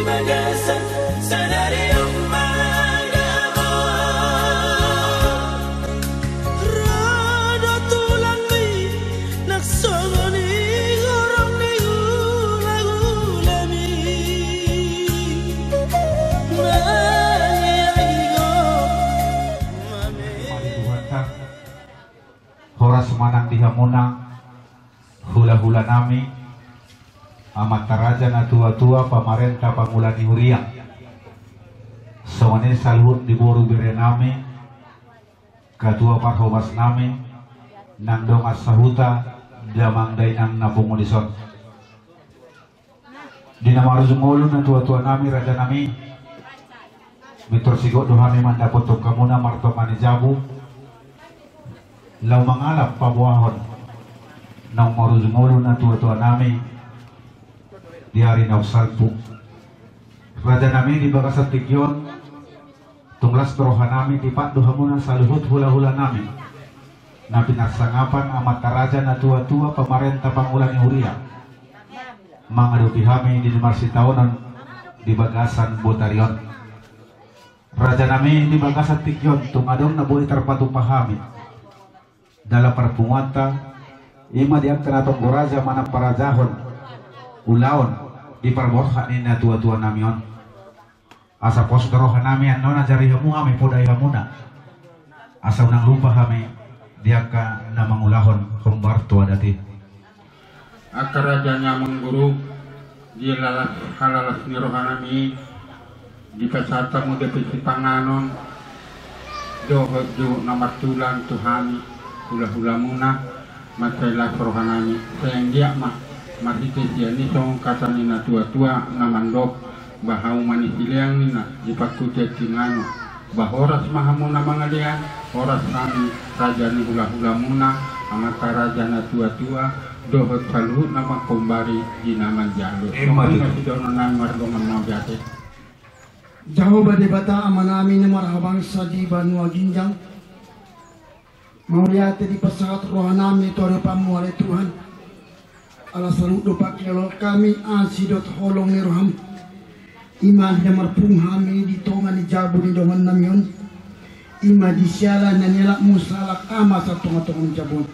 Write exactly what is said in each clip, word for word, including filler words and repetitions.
Bagasan sadari on ma damang. Ro do tulangmi nang songon i horong ni hulahulami. Mangiaiho mame. Horas ma nang di hamuna hulahulanami, amanta raja natuatua, pamarenta pangula ni huria. Songon i saluhut di boru berenami, katua parhobasnami, nang dongan sahuta, damang dainang na pungu dison. Di na marujung ngolu natuatuanami, rajanami, mintor sigot do hami mandapothon hamuna martonga ni jabu, laho mangalap paboahon naung marujung ngolu natuatuanami di ari naung salpu. Rajanami, di bagasan tingki on, tung las do rohanami, tipak do hamuna saluhut hulahulanami na pinarsangapan, amanta raja natuatua, pamarenta pangula ni huria, mangadopi hami di na marsitaonon di bagasan botari on. Rajanami, di bagasan tingki on tung adong na boi tarpatupa hami dalan parpunguanta, i ma di angka na tonggo raja manang parajahon ulaon di parborhat ni natuatuanami on. Asa pos do rohanami annon, ajari hamu hami, podai hamuna, asa unang lupa hami di angka na mangulahon hombar tu adat i. Angka raja ni amang guru, di lalas halalas ni rohanami, dipasahat hamu dope sipanganon dohot jolo na martulang tu hami hulahulamuna, mansai las rohanami. Sai anggiat ma marhite sian i songon hata ni natuatua na mandok, ba hau ma ni sileang ninna, dipangkuti anting anom. Ba horas ma hamuna mangalean, horas hami raja ni hulahulamuna, amanta raja natuatua, dohot saluhut na manghombari di na manjalo. Ima tutu. Songon i ma sidohononnami mardongan mauliate. Jahowa Debata Amanami na marhabangsa di banua ginjang, mauliate dipasahat rohanami tu adopanmu ale Tuhan. Ala saluhut do pangkilalaan hami asi dohot holong ni roham, i ma di na marpungu hami di tonga ni jabu ni dongannami on, i ma di siala na nialapmu sahalak ama satongatonga ni jabu on.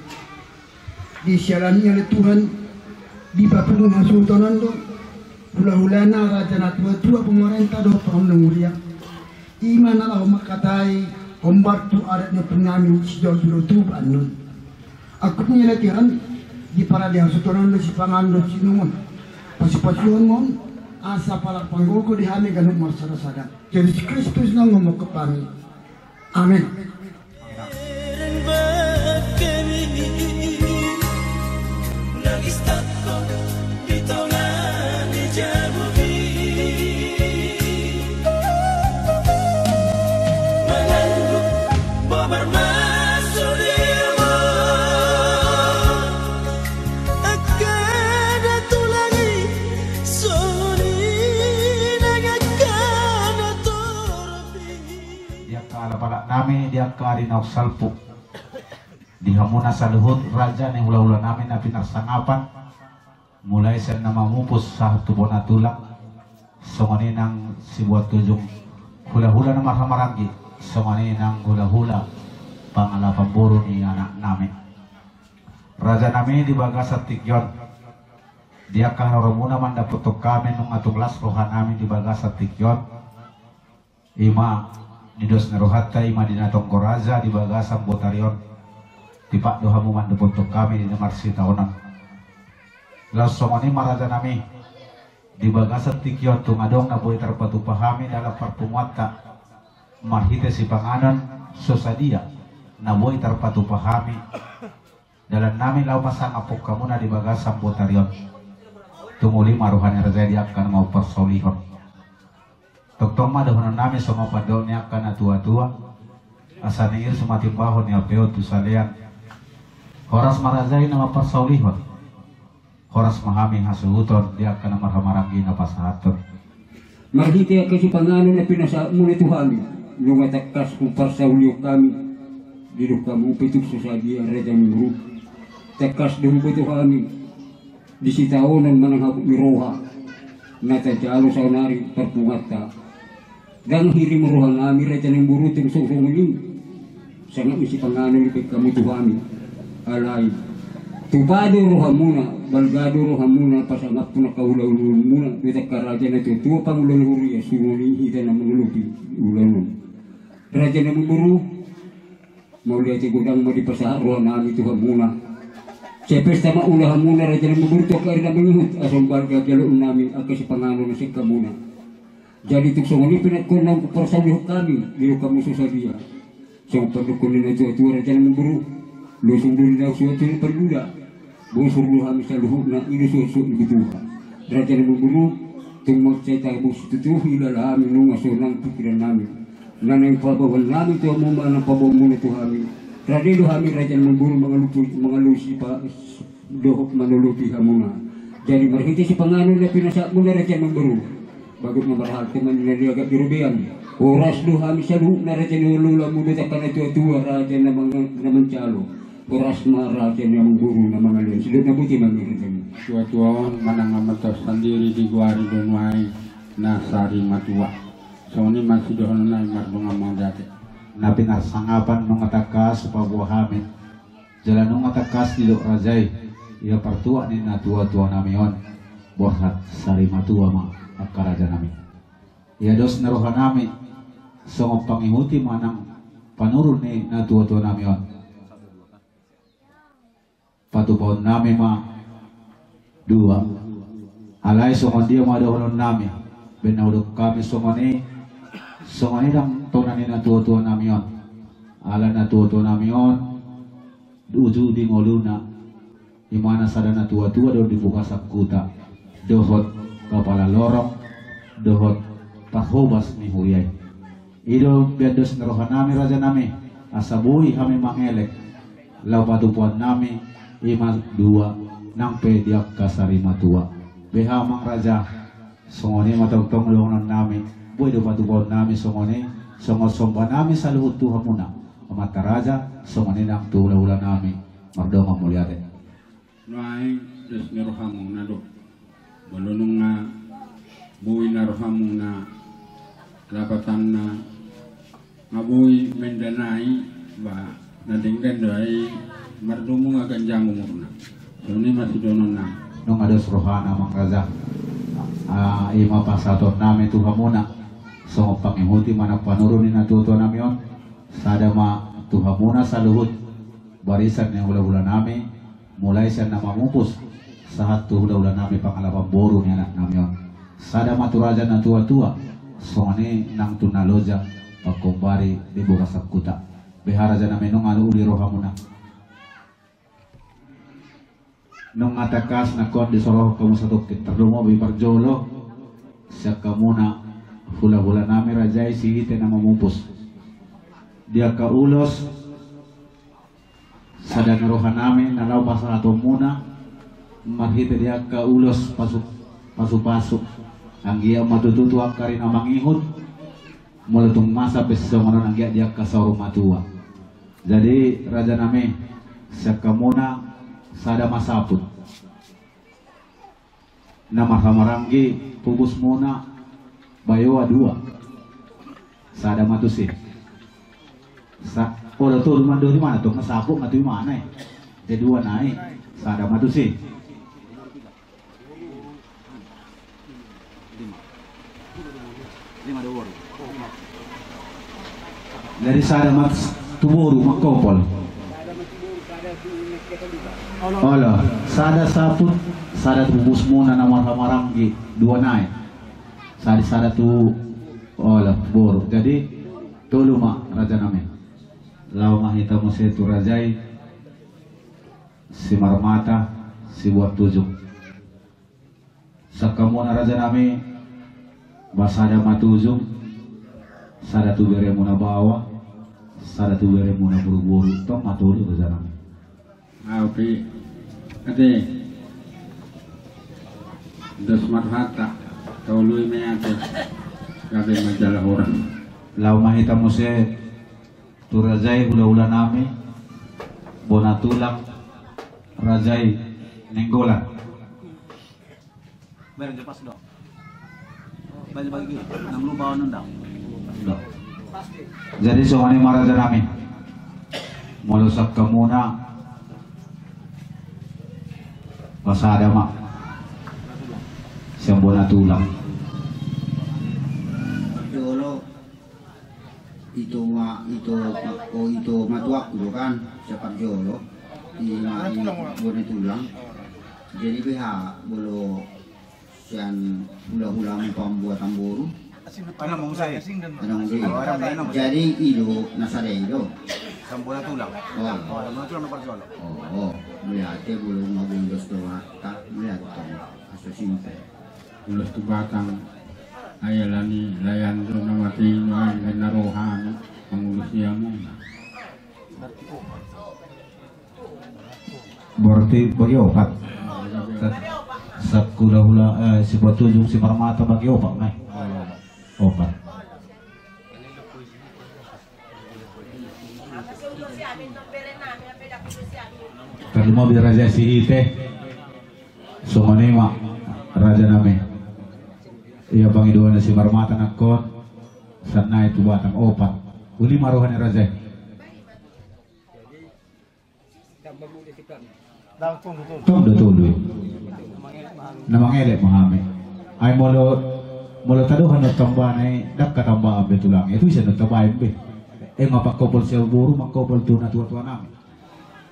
Di siala ni i ale Tuhan, dipapungu hasuhuton on do hulahulana, raja natuatua, pamarenta dohot pangula ni huria, i ma na laho mangkatai hombar tu adat ni ompungnami sijolojolo tubu annon. Angkup ni ale Tuhan, diparade hasuhuton on do sipanganon dohot siinumon. Pasupasuhon ma on asa palak panggogo di hami ganup marsadasada. Jesus Kristus na manggokhon hami. Amen. Di angka alapalapnami di angka ari naung salpu, di hamuna saluhut raja ni hulahulanami na pinarsangapan, mulai sian na mamupus sahat tu bona tulang, songon i nang sibuat ujung hulahula na marhahamaranggi, songon i nang hulahula pangalapan boru ni anaknami. Rajanami, di bagasan tingki on, di angka haroromuna mandapothon hami nunga tung las rohanami di bagasan tingki on, i ma di dos ni rohanta, i ma di na tonggo raja di bagasan botari on. Tipak do hamu mandapothon hami di na marsitaonon. Laos songon i ma rajanami, di bagasan tingki on tung adong na boi tarpatupa hami dalan parpunguanta, marhite sipanganon so sadia na boi tarpatupa hami dalannami laho pasangaphon hamuna di bagasan botari on. Tung uli ma roha ni raja i di angka na mamparsaulihon. Tongtong ma dohononnami songon pandok ni angka na tuatua: Asa niirsum ma timbahon, ni ampeon tu salean. Horas ma raja i na mamparsaulihon. Horas ma hami hasuhuton di angka na marhahamaranggi na pasahathon. Marhite angka sipanganon na pinasahatmuna tu hami, nunga tangkas huparsaulihon hami. Didok hamu pe tung so sadia, raja ni boru. Tangkas do huboto hami di sitaonon manang habot ni roha, na tajalo saonari parpunguanta. Ndang hirim rohanami raja ni namboru tung songon i. Sangap ni sipanganon dibaen hamu tu hami. Alai tupa do rohamuna, balga do rohamuna pasangaphon angka ulaonmuna dohot angka raja na tuatua pangula ni huria, songon i hita na mangulopi ulaon on. Raja ni namboru, mauliate godang ma dipasahat rohanami tu hamuna. Sai pesta ma ulaonmuna raja ni namboru tu angka ari na mangihut, asa umbalga jaloonnami angka sipanganon na sian hamuna. Jadi tung songon i pe nangkin na huparsaulihon hami, didok hamu so sadia. Songon pandokkon ni na tuatua raja ni namboru, losung do di na suhat tu na parguda. Bosur do hami saluhutna, i do suhatsuhat ni butuha. Raja ni namboru, tung mansai taboan situtu hilala hami, nunga sonang pingkirannami. Na naeng paboaonnami tu hamu ma na paboaonmuna tu hami. Rade do hami raja ni namboru mangalusi, mangalusi pa dohot manolopi hamuna. Jadi marhite sipanganon na pinasahatmuna raja ni namboru, bagot na marhalte ma ninna di agak di robean. Horas do hami saluhutna raja ni hulahulamu dohot angka na tuatua raja na mang-, na manjalo. Horas ma raja ni namboru na mangalean. Sidok na boti ma ninna raja ni. Tuatua on manang amanta sandiri digoari do nuaeng na sari matua. Songon i ma sidohononnami, mardongan ma mauliate. Na pinarsangapan nunga tangkas paboa hami. Jala nunga tangkas didok raja i, ia partuat ni na tuatuanami on, borhat sari matua ma angka rajanami. Ia dos ni rohanami, songon pangihuti manang panurun ni na tuatuanami on, patupaonnami ma dua. Alai songon dia ma dohononnami, baen na hudok hami songon i, songon i ndang tona ni na tuatuanami on. Ala na tuatuanami on, uju di ngoluna, imana sada na tuatua do di Bogasan Huta, dohot kapala lorong, dohot parhobas ni huria i. I do baen dos ni rohanami rajanami, asa boi hami mangelek, laho patupaonnami, ima dua, nang pe di angka sari matua. Beha amang raja, songon i ma tongtong dohononnami, boi do patupaonnami songon i, songon sombanami saluhut tu hamuna, amanta raja, songon i nang tu hulahulanami, mardongan mauliate. Nuaeng dos ni rohamuna do. Molo nunga boi na rohamuna lapatanna, nga boi mendanai, ba na denggan do ai mardomu nga ganjang umurna. Songon i ma sidohononnami. Nunga dos rohana amang raja. Ah, ima pasahatonnami tu hamuna. Songon pangihuti manang panurun ni na tuatuanami on. Sada ma tu hamuna saluhut. Barisan ni hulahulanami. Mulai sian na mamupus, sahat tu hulahulanami pangalapan boru ni anaknami on. Sada ma tu raja na tuatua, songon i nang tu na loja, pangkombari di Bogasan Huta. Beha rajanami nunga uli rohamuna. Nunga tangkas nangkin disorohon hamu satongkin tarlumobi parjolo, sian hamuna hulahulanami raja i sihite na mamupus. Di angka ulos, sada ni rohanami na laho pasahatonmuna, marhite di angka ulos pasu-, pasupasu. Anggiat ma tutu tu angka ari na mangihut, molo tung masa pe songon on anggiat di angka saur matua. Jadi, rajanami, sian hamuna sada ma saput. Na marhahamaranggi pupusmuna bayoa dua. Sada ma tusi. Sa-, olo tolu mandok di mana tu, saput ma tu imana i. Te dua nai. Sada ma tusi. Jadi sada ma tu boru mangkompol. Olo, sada saput, sada tu pupusmuna na marhahamaranggi, dua nai. Sada, sada tu, olo, boru. Jadi tolu ma rajanami. Laho ma hita muse tu raja i, Simarmata Sibuat Tujung. Sian hamuna rajanami, ba sada ma tujung, sada tu beremuna baoa, sada tu beremuna boruboru, tong ma tolu rajanami. Oke. Ate. Dos marhata. Taului ma i ate. Gabe ma jala hurang. Laho ma hita muse tu raja i hulahulanami, bona tulang, raja i Nainggolan. Barang je pas do. Jadi songon i ma raja nami. Molo sian hamuna pasada ma sian bona tulang. Jolo ito ma ito o ito matuak do kan sian parjolo i ma i bona tulang. Jadi beha bolo sian hulahulamu pambuatan boru. Jadi i do na sada i do. Sambona tulang. Oh, melihat te bolo mabondos do warta melihat tong aso simpe. Ulos tu batang. Ai alani layan do na mate i do ai na roha ni pangulusi hamuna. Berarti bagi opat. Sat-, sat hulahula, eh, si Batujung, si Parmata bagi opat, nah. Opat. Tarlumobi raja Sihite. Songon i ma raja nami. Ia pangidoan ni si Parmata nangkon. Sannai tu batang opat. Uli ma roha ni raja i. Tong do tolu i. Na mangelek ma hami. Ai molo, molo tadohan do tambana i, ndang hatambaan be tulang i. Tusi do tambaen be. Ai nga pangkopol sian boru, mangkopol tu natuatua nami.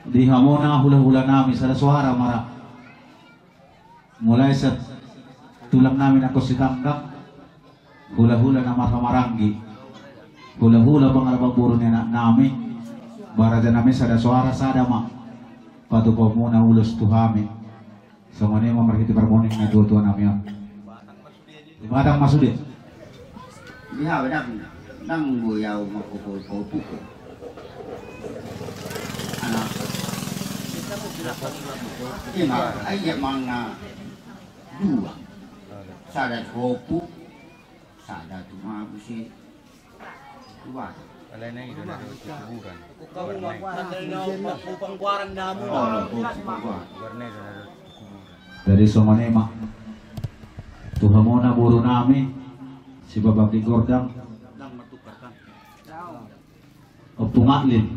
Di hamuna hulahula nami sada soara ma ra. Mulai sian tulang nami nangkon Sitanggang, hulahula na marhahamaranggi, hulahula pangalaman boru ni anak nami, ba raja nami sada soara sada ma patupaonmuna ulos tu hami. Songon i ma marhite parboning natuatua nami on. Di batang ma sude. Di hau ndang, ndang boi au mangkopol paupuk. Anak. Ima, ai ia manga dua. Sada tu hopu, sada tu mabuse. Dua. Alai na i do na dohot tu kuburan. Warna i do na dohot tu kuburan. Jadi songon i ma tu hamuna boru nami, si Babanggi Gordang, Ompu Maklin,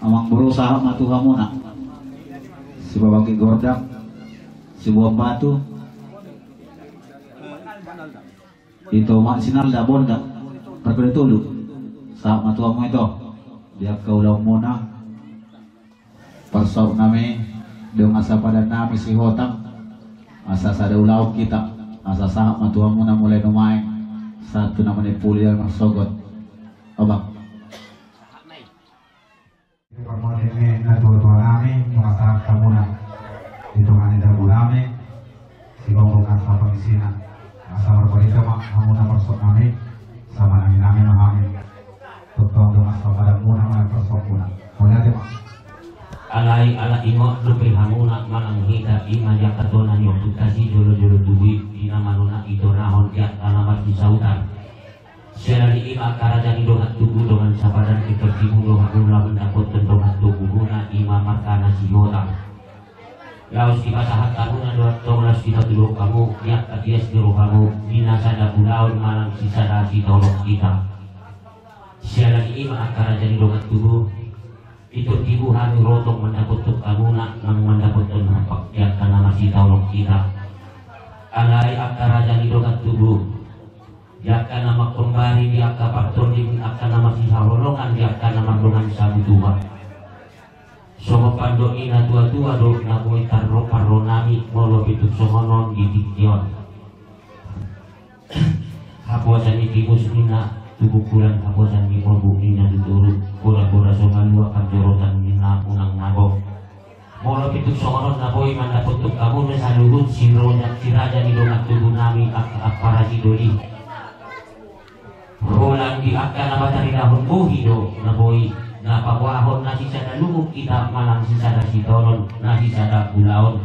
amang boru sahat ma tu hamuna, si Babanggi Gordang, si Buan Batu, ito ma Sinalda Bonda, parpede tolu, sahat ma tu hamu ito, di angka ulaonmuna. Parsaut nami, dongan sapadan nami Sihotang, asa sada ulaon hita, asa sahat ma tu hamuna mulai nuaeng, sahat tu na manimpuli na marsogot. Abang. Parmodeng ni natuatua nami, dongan sahat hamuna. Di tonga ni dabu nami, Sigombong angka pangisina. Asa marbarita ma hamuna parsaut nami, sama nami nami ma hami. Tongtong do ma sapadanmuna manang parsautmuna. Mauliate ma. Alai ala ingot dope hamuna manang hita ima di angka tona ni ompunta sijolojolo tubu i, di na manona i donahon di angka na marsisahutan. Siala ni i ma angka raja ni dongan tubu dongan sapadan, pintor tibu do hamuna mandapothon dongan tubuhuna ima markana Sihotang. Laos dipasahat hamuna do antong laos dipatuduhon hamu di angka ias ni rohamu di na sada ulaon manang sisada sitaonon hita. Siala ni i ma angka raja ni dongan tubu, pintor tibu hami ro tong mandapothon hamuna manang mandapothon hampak di angka na marsitaonon hita. Alai angka raja ni dongan tubu, di angka na mangkombari, di angka partonding, angka na marsihaholongan, di angka na mardongan sabutuha. Songon pandok ni natuatua do na boi tarro parro nami molo pe tung songon on di tingki on. Haposan ni timus ninna tu bungkulan, haposan ni obu ninna tu toru, borabora so malua panjorotan ninna unang na gok. Molo pe tung songon on na boi mandapothon hamuna saluhut si raja, si raja ni dongan tubu nami, angka ampara sidoli. Holan di angka na pataridahon bohi do na boi na paboahon na sisada lungun hita manang sisada sitaonon na sisada ulaon.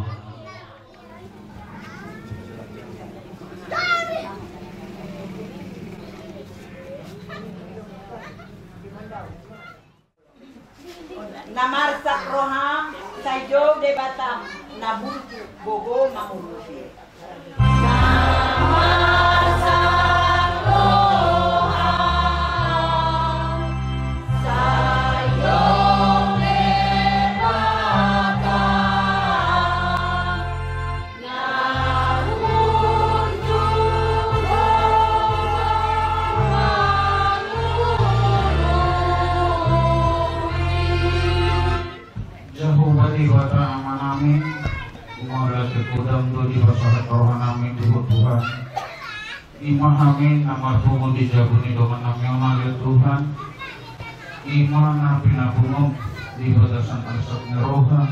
Na marsak roham, sai jou Debata, na burju gogo mangurupi. Na I ma hami na marpungu di jabu ni dongan nami on, ale Tuhan. I ma na pinapungu di bagasan arsak ni roha,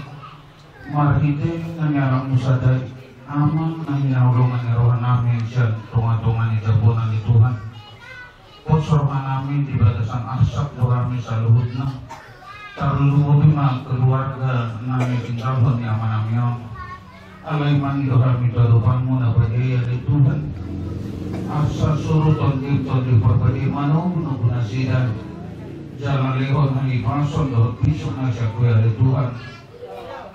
marhite na nialap muna sada i, Ama, na hinaholongan ni roha nami sian tonga-tonga ni jabuna, ale Tuhan. Pos roha nami di bagasan arsak roha nami saluhutna. Tarlumobi ma keluarga na nitinggalhon ni ama nami on. Alai mangido hami tu adopanmu na badia i, ale Tuhan. Asa suru Tondi, Tondi Parbadia manogu-nogu nasida. Jala lehon hahipason dohot bisuk na sian Ho i, ale Tuhan.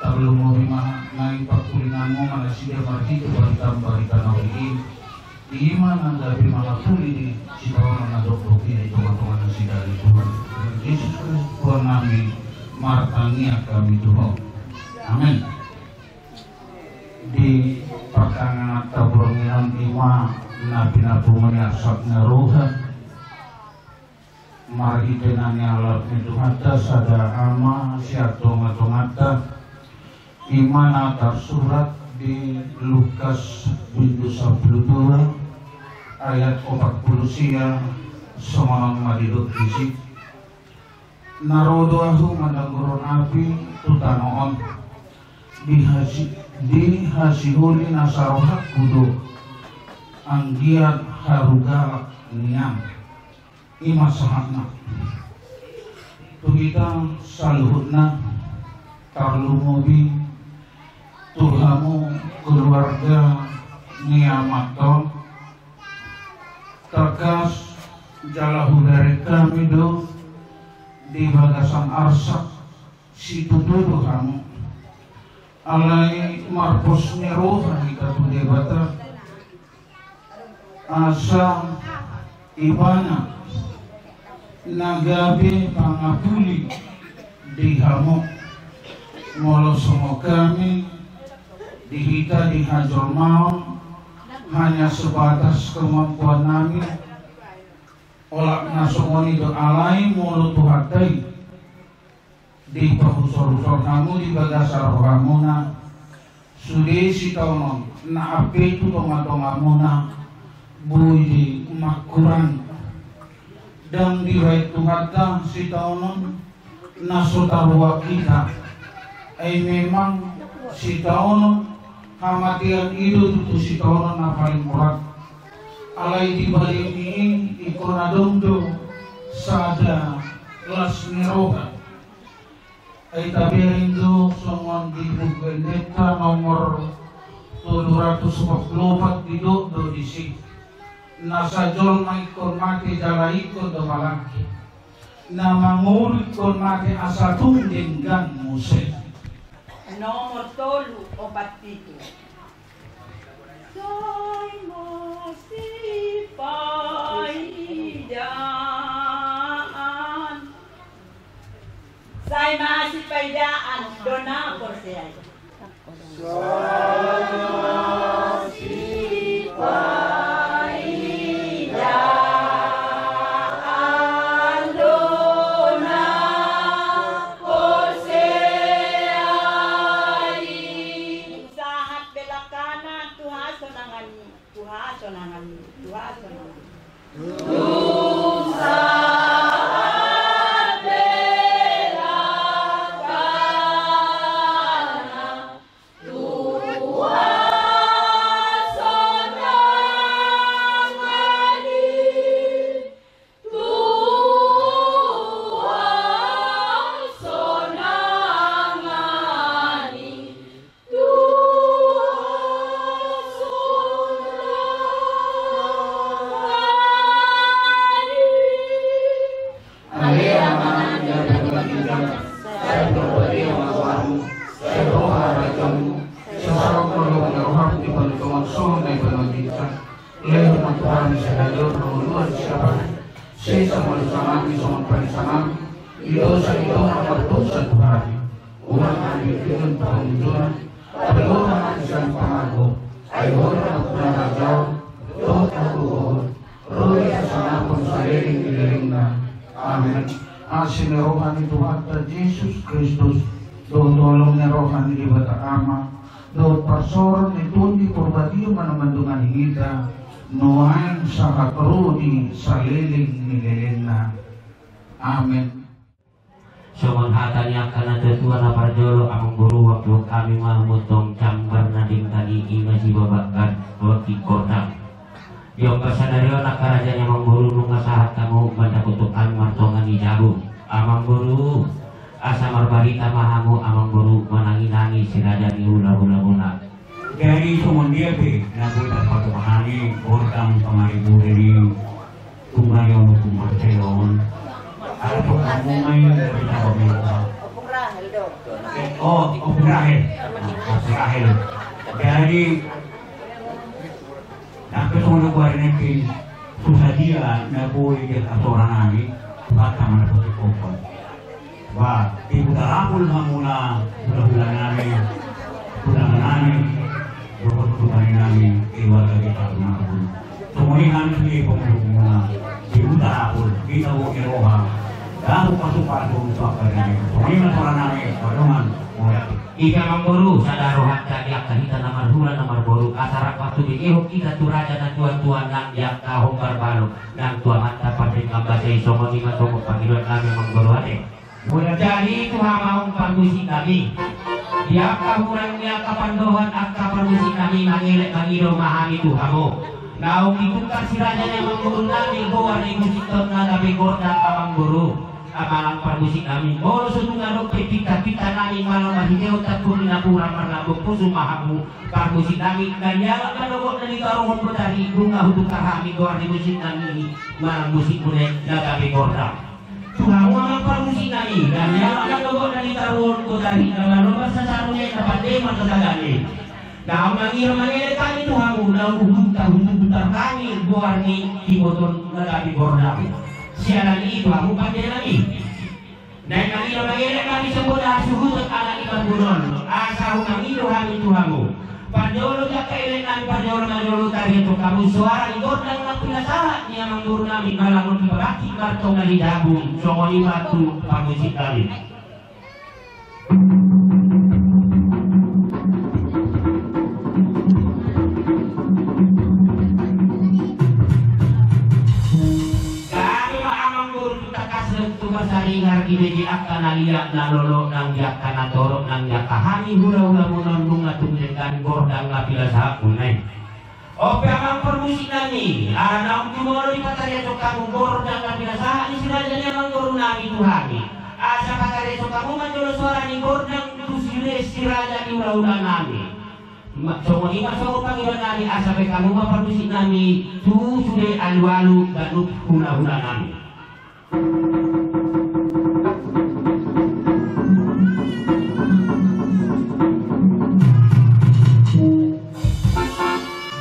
Tarlumobi ma naeng pangkulinganmu ma nasida marhite barita-barita na uli i. I ma na gabe mangapuli di sitaonon na dokdok i di tonga-tonga nasida, ale Tuhan. Dengan Jesus Kristus Tuhan nami, martangiang hami tu Ho. Amen. Di partangiangan taburung i on, i ma na pinapungu ni arsak ni roha. Marhite na nialap ni Tuhanta sada ama sian tonga-tonganta, i ma na tarsurat di Lukas bindu sampulu dua ayat opat pulu sia, songon on ma didok disi. Na ro do ahu mandang gurun api tu tano on, dihasi-, dihasiholi nasa rohangku do anggiat haru galak nian. I ma sahatna. Tu hita saluhutna, tarlumobi tu hamu keluarga ni amanta on, tangkas jala hubereng hami do di bagasan arsak situtu do hamu. Alai marpos ni roha hita tu Debata, asa Ibana na gabe pangapuli di hamu. Molo songon hami di hita di hajolmaon, hanya sebatas kemampuan nami. Olat na songon i do, alai molo Tuhanta i dipahusor-husor hamu di bagasan rohamuna, sude sitaonon na ampe tu tonga-tongamuna boi do mangkurangi. Ndang dibaen Tuhanta sitaonon na so taboan hita. Ai memang sitaonon hamatean i do tutu sitaonon na paling borat. Alai di balik ni i, ingkon adong do sada las ni roha. Ai tabereng do songon di Buku Endenta nomor tolu ratus opat pulu opat, didok do disi: Nasa jolma ingkon mate jala ingkon do mangalangka. Na mangolu ingkon mate asa tung denggan muse. Nomor tolu opat pitu. Sai masipaidaan. Sai masipaidaan do na porsea i. Sai masipaidaan do na porsea i. Sahat belakana tu hasonangan i. Tu hasonangan i, tu hasonangan i. Tu sahat belakana, tu hasonangan i. Tu hasonangan i. Tu hasonangan i. Ale Ama, na di banua ginjang, sai diparbadia ma goarmu, sai ro harajaonmu, sai saut ma lomo ni roham di banua tonga on songon na di banua ginjang. Lehon ma tu hami sadari on hangoluan siapari. Sesa ma dosanami songon panesanami di dosa ni dongan na mardosa tu hami. Unang hami denggan tu pangunjunan, tapi olo ma hami sian pangago. Ai Ho do nampuna harajaon dohot hagogoon, ro di hasangapon saleleng ni lelengna. Amen. Asi ni roha ni Tuhanta Jesus Kristus, dohot holong ni roha ni Debata Ama, dohot parsaoran ni Tondi Porbadia ma na mandongani hita, nuaeng sahat ro di saleleng ni lelengna. Amen. Songon hata ni angka na tuatua na parjolo, amangboru, waktu hami ma mutong jambar na denggan i, ima sibabakar roti gordang. Di ombas sadari on angka raja ni amangboru, nunga sahat hamu mandapothon hami martonga ni jabu, amangboru. Asa marbarita ma hamu, amangboru, mananginangi si raja ni hulahulamuna. Jadi songon dia pe na boi tarpatupa hami gordang pangariburen i. Tumari on, tumari on. Ala tumari on, tumari on. Oh, Ompung Rahel. Ompung Rahel. Jadi, na pe songon na huari nangkin, so sadia na boi di hasoranami, bata mana poti kopon. Ba, diputar apul hamuna, hulahulanami, tulangnami, dohot tumarinami, keluarga di Tarunabun. Songon i hami sude pangulumuna, diputar apul, ditabok ni roha, dapot pasupasu, songon i ma soranami, pardongan, mulak. I pe, amangboru, sada rohanta di angka hita na marhula na marboru, asa rap martubegehon hita tu raja na tuatua nang di angka hombar balok, nang tu amanta pardenggan basa i. Songon i ma songon pangidoannami, amangboru, ate. Molo jadi tu hamu, amang parmusiknami, di angka hurang ni angka pandohan angka parmusiknami, mangelek mangido ma hami tu hamu. Naung ditungkar si raja ni amangborunami goar ni musikhon na gabe gordang, amangboru, amang parmusiknami. Molo so tung adong pe pintapintanami manang marhitehon tampuk ni napuran, marlambok pusu ma hamu parmusiknami. Na nialap na dohot na nitaruhon botari, nunga hutungkar hami goar ni musiknami i manang musikmuna i na gabe gordang. Tu hamu, amang parmusiknami, na nialap na dohot na nitaruhon botari, na manobar sasaruhon i, na pande martatagane. Naung mangido mangelek hami tu hamu, naung huhut-, huhutungkar hami goar ni iboton na gabe gordang. Siala ni i tu hamu pandenami. Naeng mangido mangelek hami sian bona hasuhuton anak ni Parbunon. Asa humangido hami tu hamu. Parjolo jala eleknami, parjolo ma jolo, tariashon hamu soara ni gordang na pinasahat ni amangborunami, manang on dipabangkit martonga ni jabu, songon i ma tu parmusiknami. Gabe ma, amangboru, tu tangkas dohot tu parsaringar, dibege angka na liat na lolo nang di angka na torop nang di angka hami hulahulamuna on, nunga tung denggan gordang na pinasahatmuna i. On pe, amang parmusiknami, ala naung jumolo dipatariashon hamu gordang na pinasahat ni si raja ni amangborunami tu hami, asa patariashon hamu ma jolo soara ni gordang tu sude si raja ni hulahulanami. Ma-, songon i ma songon pangidoannami, asa baen hamu ma parmusiknami tu sude alualu ganup hulahulanami.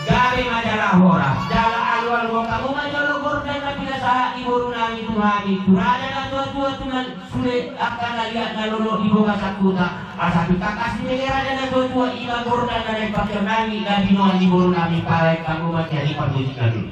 Gabe ma jala horas, jala alualuhon hamu ma jolo gordang na pinasahat ni borunami tu hami, tu raja na tuatua, tu na sude angka na liat na lolo di bagasan huta, asa tung tangkas dibege raja na tuatua i ma gordang na naeng pakeonnami, na binoan ni borunami. Pabaen hamu ma sian i parmusiknami.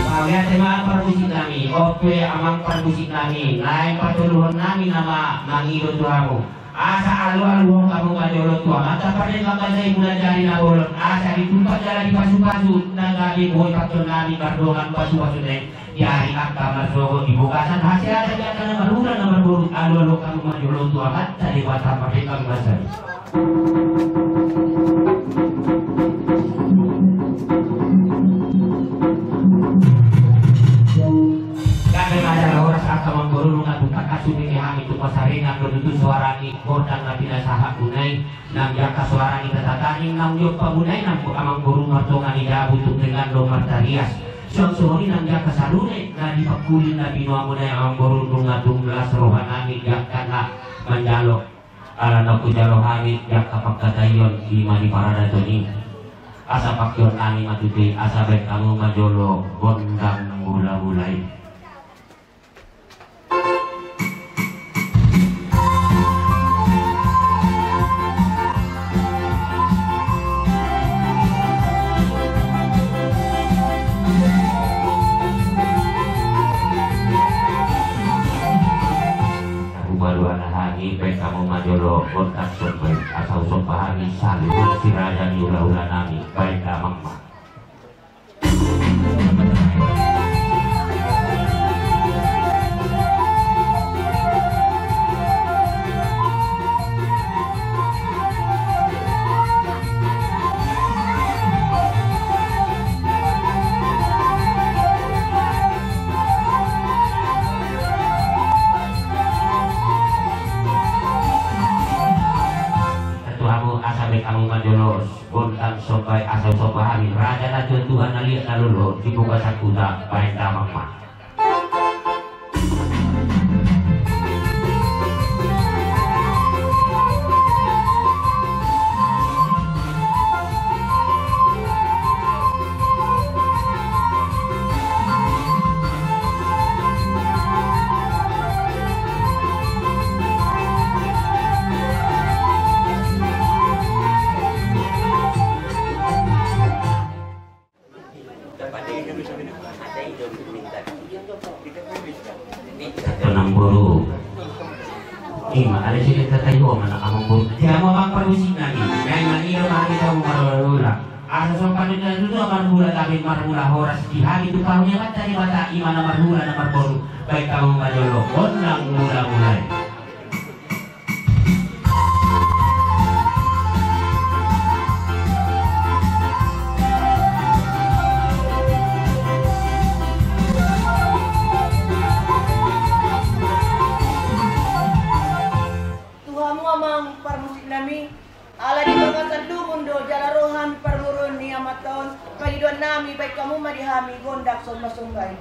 Mauliate ma parmusiknami. On pe, amang parmusiknami, naeng patoluhonnami nama mangido tu hamu, asa alualuhon hamu ma jolo tu amanta pardenggan basa i Mulajadi Nabolon, asa ditumpak jala dipasupasu, na gabe boi pakeonnami mardongan pasupasuna i. Di ari angka marsogot, di bagasan hasehatan, di angka na marhula na marboru, alualuhon hamu ma jolo tu amanta Debata pardenggan basa i. Gabe ma jala horas, angka amangboru, nunga tung tangkas hubege hami tu parsaringar, do tutu soara ni gordang na pinasahatmuna i. Nang di angka soara ni tatataning naung diompa muna i, nang amangboru, martonga ni jabu tung denggan do martarias. Songon i nang di angka sarune na di pangkuli na binoan muna i, amangboru, nunga tung las rohanami di angka na manjalo. Ala naung hujalo hami di angka pangkataion, i ma di paradaton i. Asa pakeonnami ma tutu i, asa baen hamu ma jolo gondang hulahula i. Hamu ma jolo gondang somba i, asa husomba hami saluhut si raja ni hulahula nami, baen damang ma. Asa baen hamu ma jolo gondang somba i, asa husomba hami raja na tuatua, na liat na lolo, di bagasan huta, baen damang ma. Amangboru. Ima, ale sini tatai ho, mana amangboru. Sian hamu amang parmusik nami. Nai mangido ma hami tu hamu marhulahula. Asa somba ni natuatua marhula, gabe marhula horas di hami tu karonia ni Debata, ima na marhula na marboru. Baen hamu ma jolo gondang mulamula i. Tu hamu amang parmusik nami, ala di bagasan lungun do jala roha ni parboruon ni amanta on, pangidoan nami, baen hamu ma di hami gondang sombasomba i.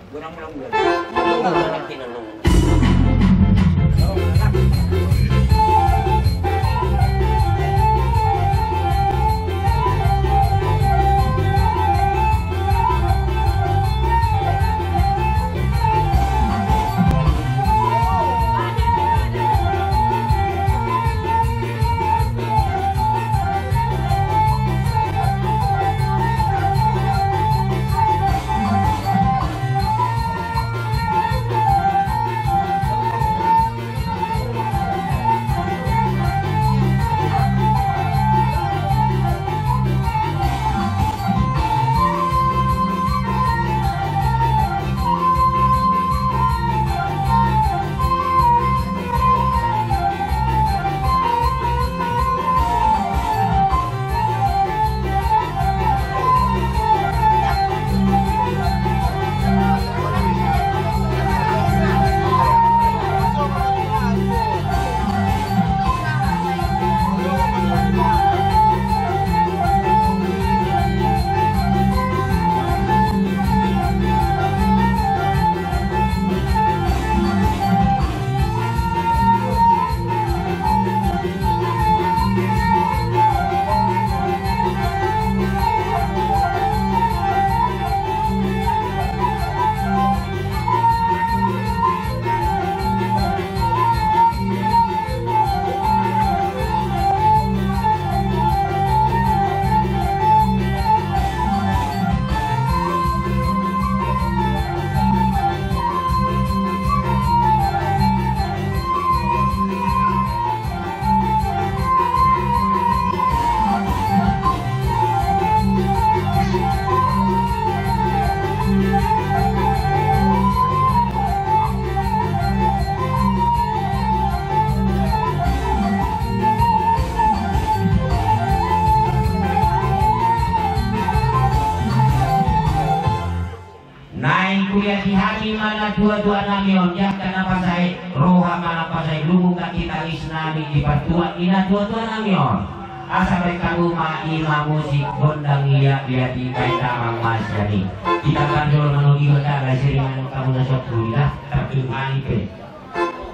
Naeng huliati hami ma natuatua nami on, jala na pasahat roha ma na pasahat lungun, tangis nami di partuat ni natuatua nami on. Asa baen hamu ma i ma musik gondang liatliat i, baen damang ma sian i. Hita parjolo manogihon da, lae sering manang hamu na so puli da, tarpinggani pe.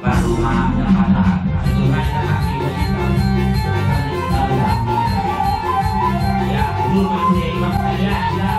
Baru ma dapat. Ya, dulu masih lima kali ya, ya.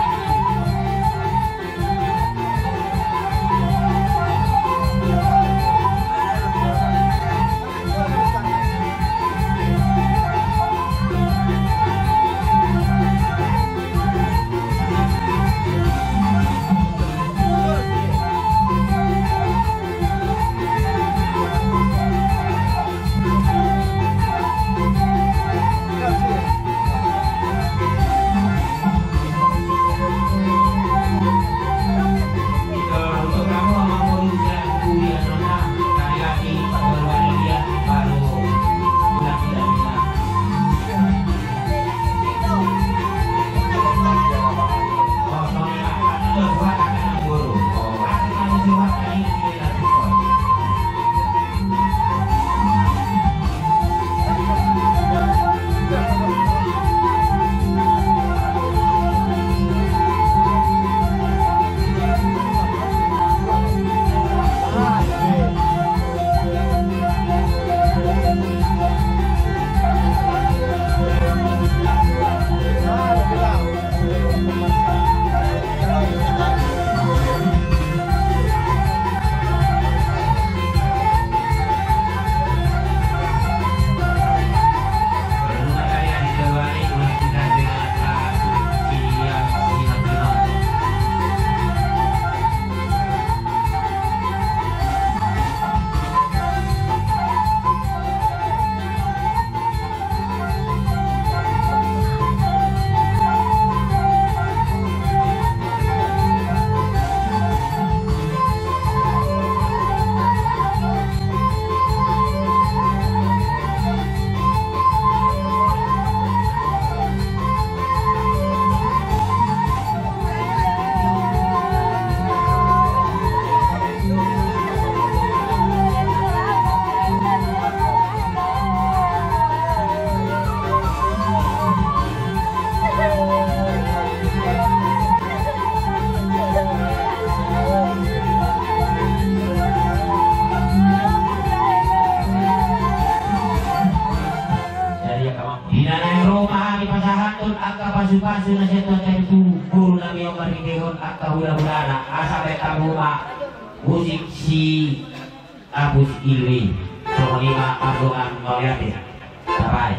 Pasahathon angka pasupasu na sian Tuhanta i tu boru nami on marhitehon angka hulahulana, asa baen hamu ma musik si Apus Ilmi. Songon i ma pardongan mauliate. Tapae.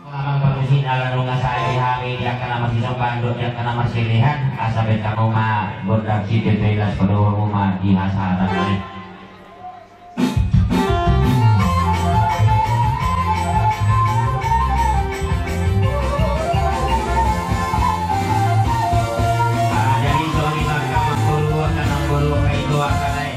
Amang parmusik, ala nunga sae hami di angka na marsisomba dohot di angka na marsilehan, asa baen hamu ma gondang sititi las, padomu ma di hasahatan. Ala jadi songon i ma angka amangboru, angka namboru, angka indu, angka lae.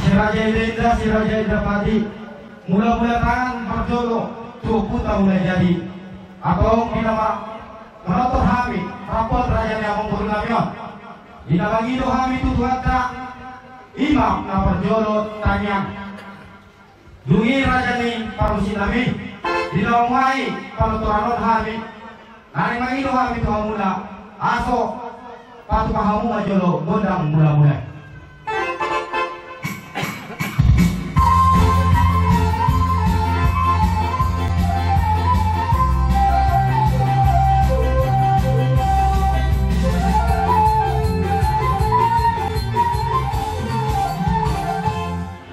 Si Raja Inda, si Raja Indapati, mula-mula tangan parjolo tu ompunta Mulajadi. Antong di na ma-, manortor hami, rap dohot raja ni amangboru nami on. Di na mangido hami tu Tuhanta, i ma na parjolo tangiang. Dung i raja ni parmusik nami, di na mamungka panortoran on hami, naeng mangido hami tu hamuna, asa patupa hamu ma jolo gondang mula-mula.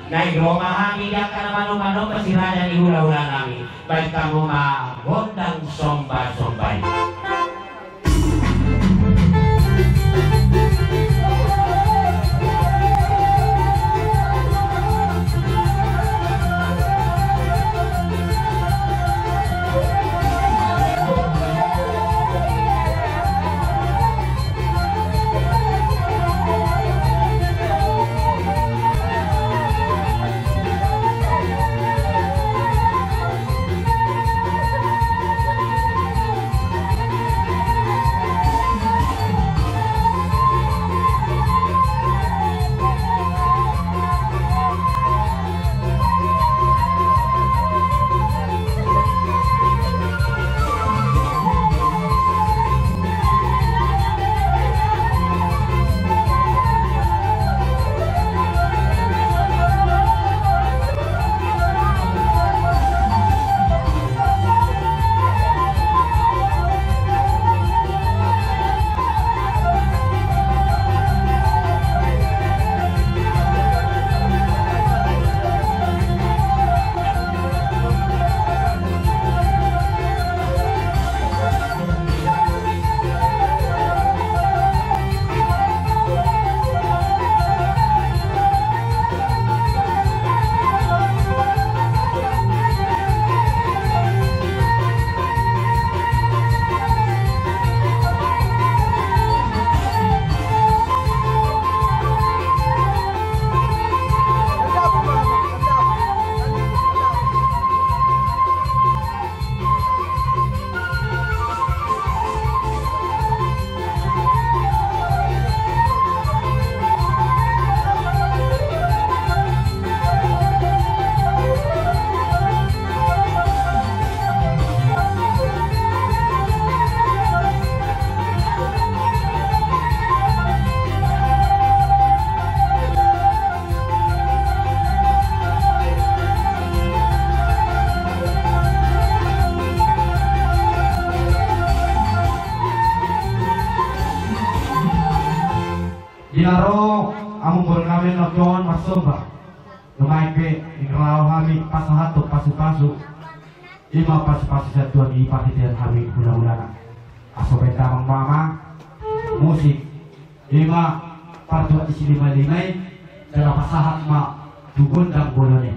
Naeng ro ma hami di angka na manomba-nomba si raja ni hula-hula nami. Baen hamu ma gondang somba-somba i. Ro amangboru nami na tongon marsomba. Nuaeng pe ingkon laho hami pasahathon pasupasu. Ima pasupasu sian Tuhan i parhitean hami hulahulana. Asa baen damang ma musik. Ima partua i si lima lima i. Jala pasahat ma tu gondang bolon i.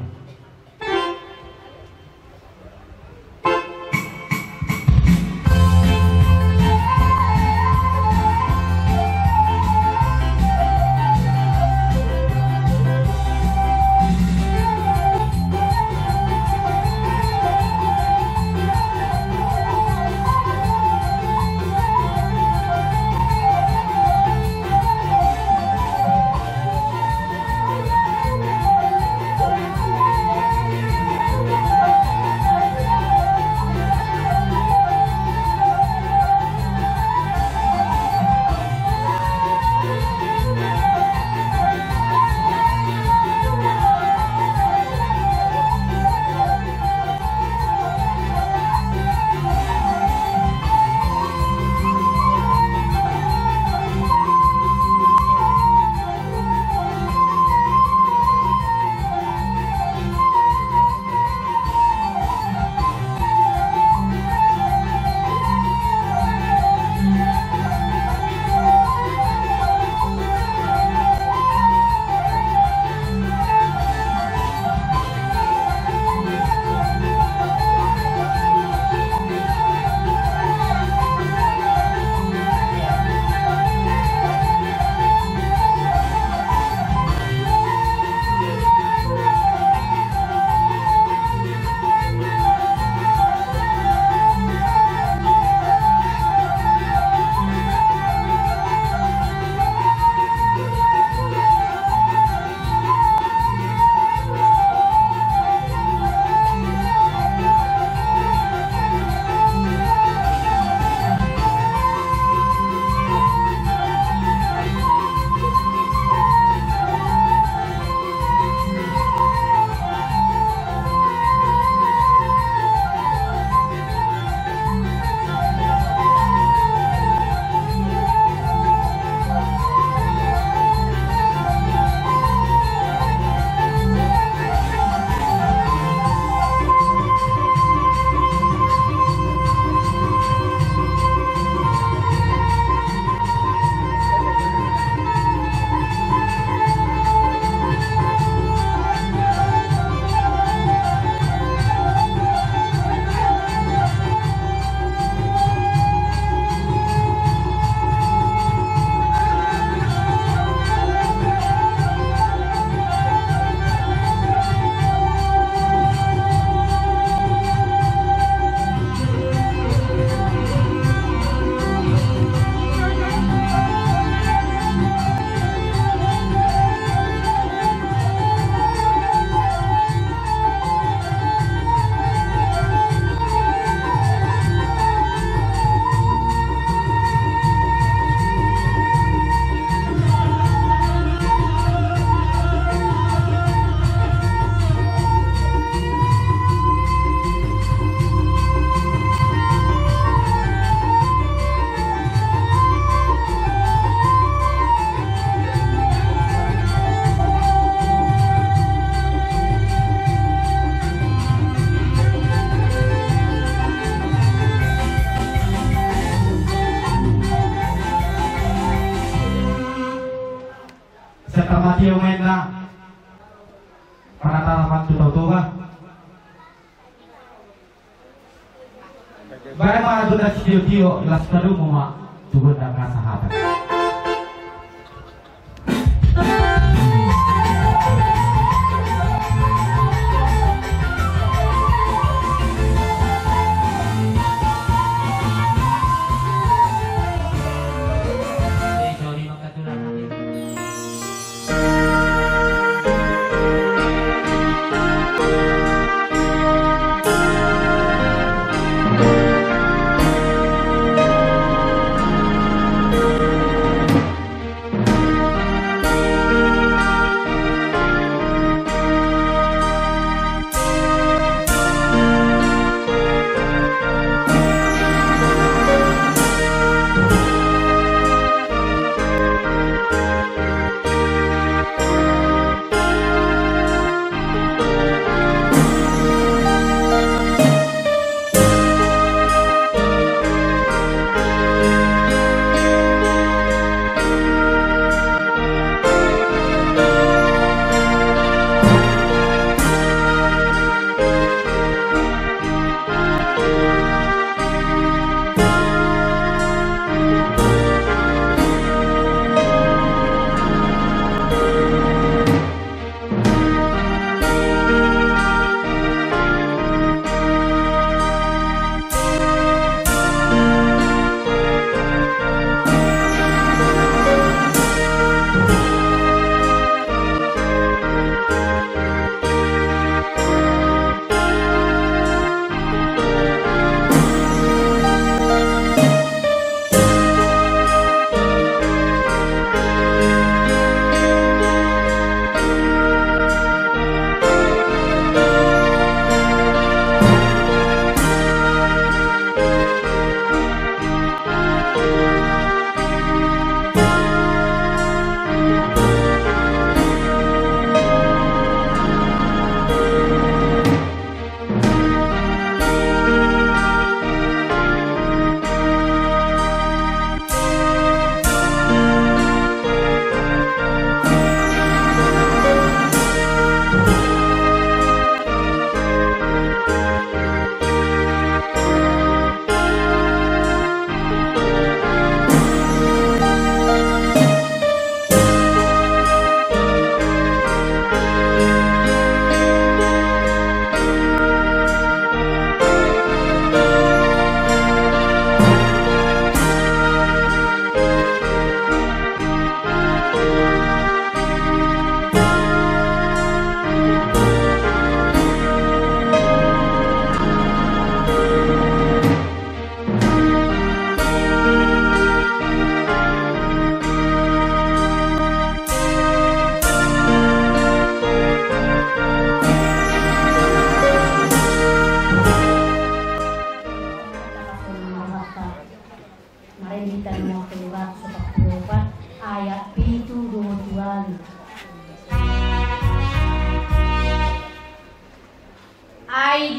Sian Tammatio ma inna. Panatapan tu Tao Toba. Baen ma gondang sitiotio, laos padomu ma tu gondang na sahata.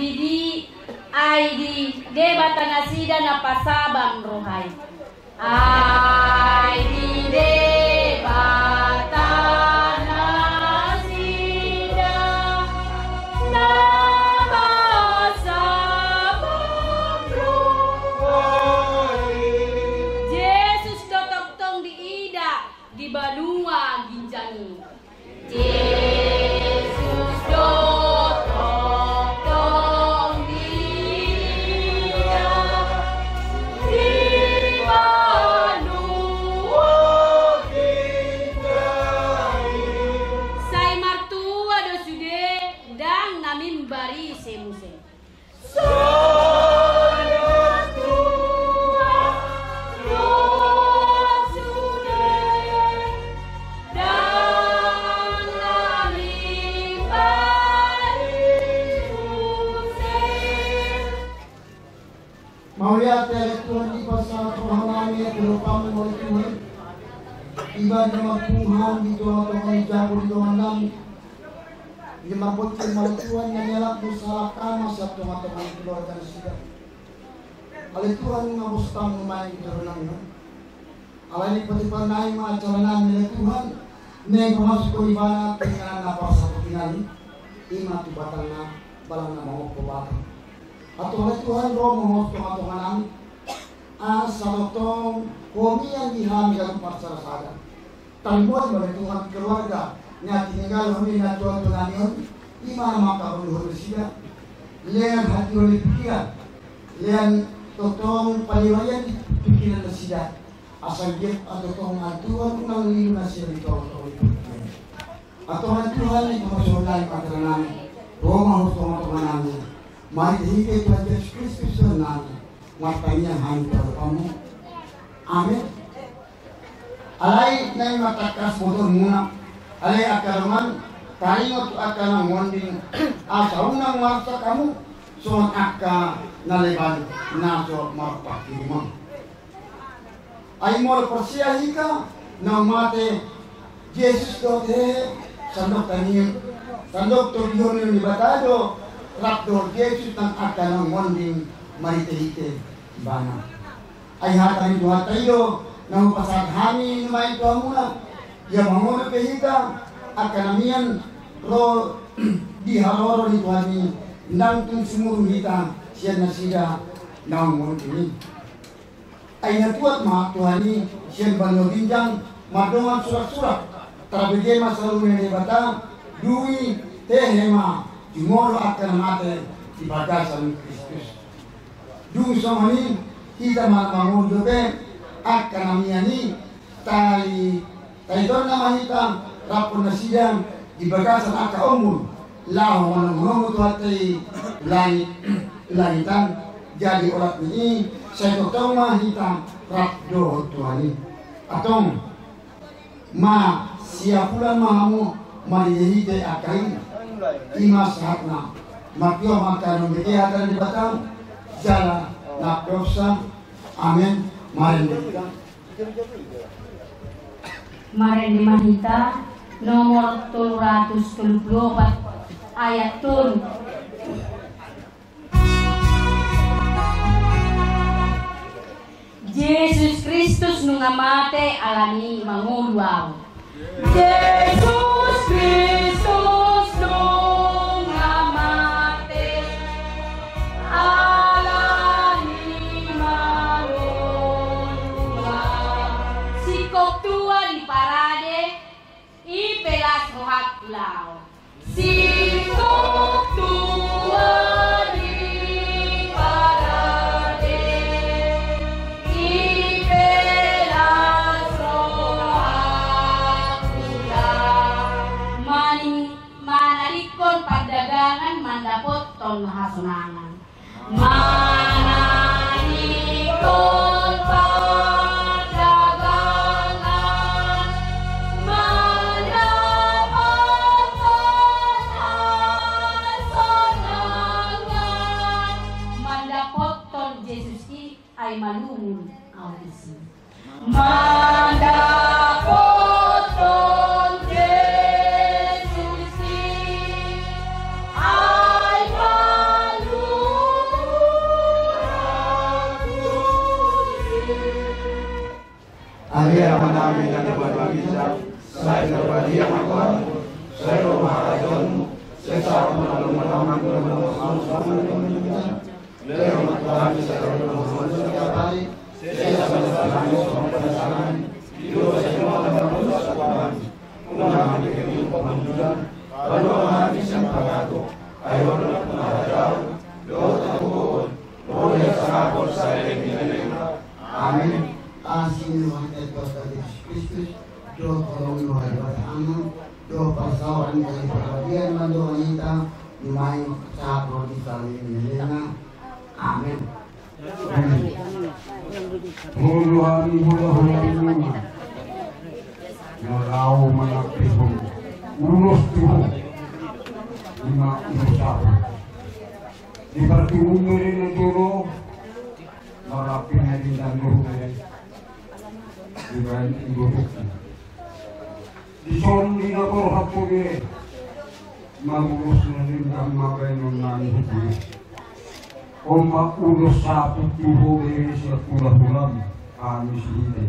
Di, ai di Debata nasida na pasabam roha i. Ai di Debata nasida na pasabam roha i. Jesus do tongtong diida di banua ginjang i. Jesus do tongtong diida di banua ginjang i. Sai martua do sude, ndang na mimbar i muse. Mauliate ale Tuhan, dipasahat rohanami tu rohaM ale Tuhan. Ibaen ma Tuhan di tongatonga ni jabu di dongannami. Ia marbocor ma ale Tuhan na nialapMu sahalak ama sian tongatonga ni keluarga nasida. Ale Tuhan, nga bostam nuaeng di joro nami on. Alani i patipa nai ma acara nami ale Tuhan, naeng pamasuk Ho ibana tu inganan na parsatukinami, i ma tu batangna, balangna mangompo batu. Antong ale Tuhan, ro ma Ho tu tongatonga nami. Asa tongtong Ho mian di hami ganup marsada-sada. Tarlumobi ma ale Tuhan keluarga na tininggalhon i na tuatua nami on, i ma na mangkaholihon nasida. Lean hatiuron ni pikiran, lean tongtong paniroian di pikiran nasida. Asa giat antong ale Tuhan unang lilu nasida di tongatonga ni pikiran. Antong ale Tuhan, i ma pamasuk nai ma acara nami. Ro ma Ho tu tongatonga nami. Marhitehite Tuhan Jesus Kristus Tuhan nami. Martangiang hami tu adopanMu. Amen. Alai naeng ma tangkas botoonmuna, ale angka dongan, taringot tu angka naung monding, asa unang marsak hamu songon angka na leban na so marpangkirimon. Ai molo porsea hita, naung mate Jesus dohot hehe, sandok tangiang, sandok togihon ni Debata do, rap dohot Jesus nang angka naung monding marhitehite Ibana. Ai hata ni Tuhanta i do na hupasahat hami nuaeng tu hamuna. Ia mangolu pe hita angka na mian ro di haroro ni Tuhan i, ndang tung sumurung hita sian nasida naung monding i. Ai na tuat ma Tuhan i sian banua ginjang mardongan suraksurak, tarbege ma saluhutna Debata, dung i hehe ma jumolo angka na mate di bagasan Kristus. Dung songon i hita ma mangolu dope angka na mian i, tai, taitonna ma hita raphon nasida di bagasan angka ombun, laho manongotongoti Tuhanta i langit, langitan. Jadi olat ni i, sai tongtong ma hita rap dohot Tuhan i. Antong, masiapulan ma hamu marhitehite angka i. I ma sahatna. Martio ma angka na umbege hata ni Debata jala na pinasahat. Amen. Marende. Marende ma hita nomor tolu ratus tolu pulu opat ayat tolu. Jesus Kristus nunga mate, alani i mangolu ahu. Jesus Kristus nunga mate, alani i mangolu ahu. Singkop tua di parade, i pe las rohangku laho. Singkop tua di parade, i pe las rohangku laho. Maning, manadingkon pardagangan mandapothon hasonangan. Manadingkon pardagangan mandapothon hasonangan. Mandapothon Jesus i ai malungun ahu disi. Mandapothon Jesus i ai malungun. Amen. Asi ni Tuhan Kristus, dohot holong ni Debata Ama, dohot parsaoran ni parbadia ni roha ni Tuhan, di ma i mangkasahat ro di saleleng ni lelengna. Amen. Amen. Hulahulamuna, na laho manangkihon ulos tu ho, ima ulos saput. Di partingkian bere na jolo, marlampin na dindang do hubere. Dibaen ibotoki. Dison di na borhat hubere, ma ulos na dindang ma baenon nami hubere. On ma ulos saput tu ho bere sian hulahulam, hami sude.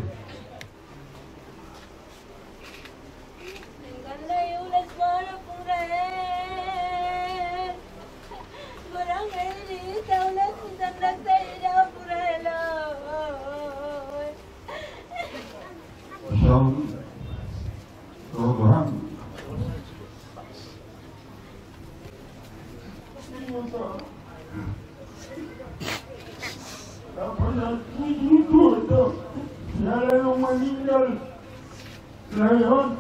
Apa yang tujuh tu, tu. Siala yang meninggal. Lae on.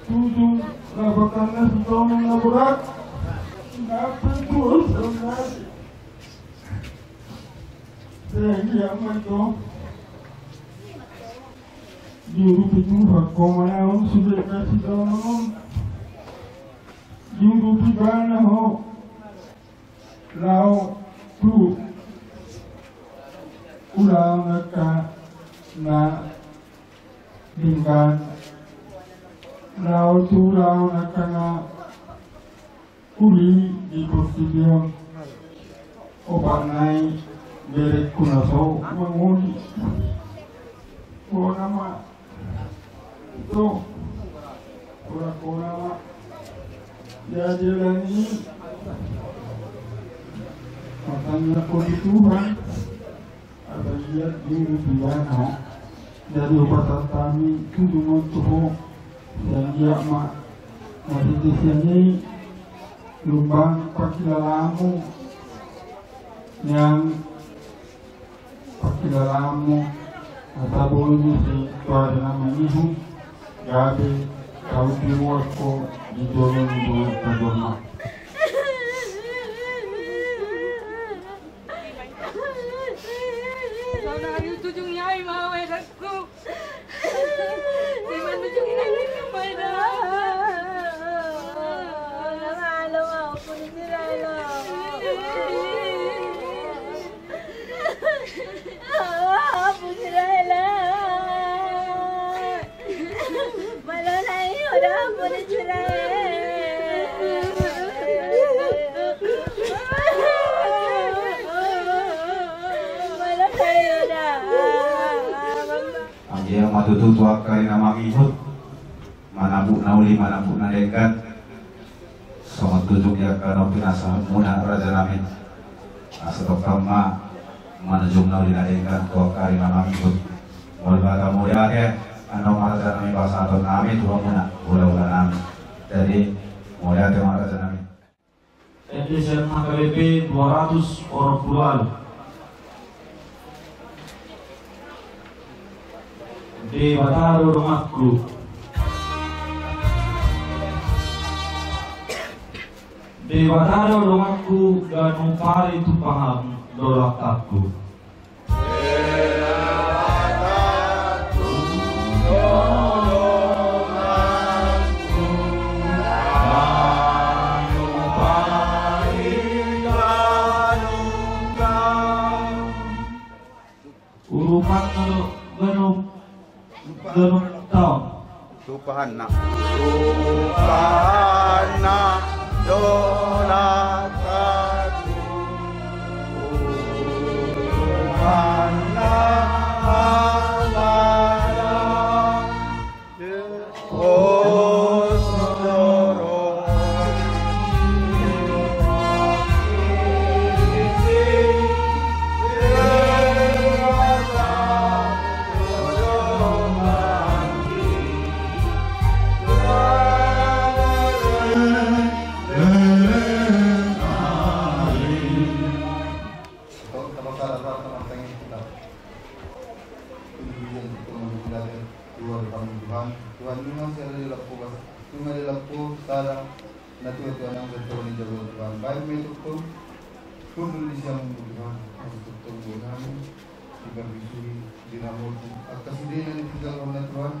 Tujuh, lapatanna sitongon na borat. Napa tuh, saudara? Saya lihat mereka. Diurupi Tuhan, koma laon sudah kasih tolong. Diurupi bana ho. Laho tu ulaon angka na denggan. Laho tu ulaon angka na uli di portibi on. Opat nai berengku na so mangoli. Bona ma. Tuh. Ora kona ma. Jadi lagi. Makanya kau di Tuhan. Apa dia dulu di mana? Jadi opat tani tu dungo tuh. Dan dia ma. Masih di sini. Lumbang pakilalamu. Yang Pakilalamu, asa boi muse tu ari na mangihut, gabe tau diruas ho di jolo ni dongan sahalak. Sonari tujung ni ai ma wedakku. Anggiat ma tutu tu angka ari na mangihut, manabuk na uli, manabuk na denggan. Songon tujung ni angka na pinasahatmuna raja nami. Asa tongtong ma manujung na uli na denggan tu angka ari na mangihut. Mauliate, mauliate, annon ma raja nami pasahaton nami tu hamuna hulahula nami. Jadi mauliate ma raja nami. Ende sian H K B P dua ratus onom pulu ualu. Debata do donganku. Debata do donganku, ganup ari tumpahon do langkatku. Urupanna do ganup, ganup taon. Tumpahanna. Tumpahanna do langkatku. Tumpahanna halala. Kundul di siamun Tuhan, asa tongtong boi hami diparbisui, diramoti angka sude na nitinggalhon na Tuhan.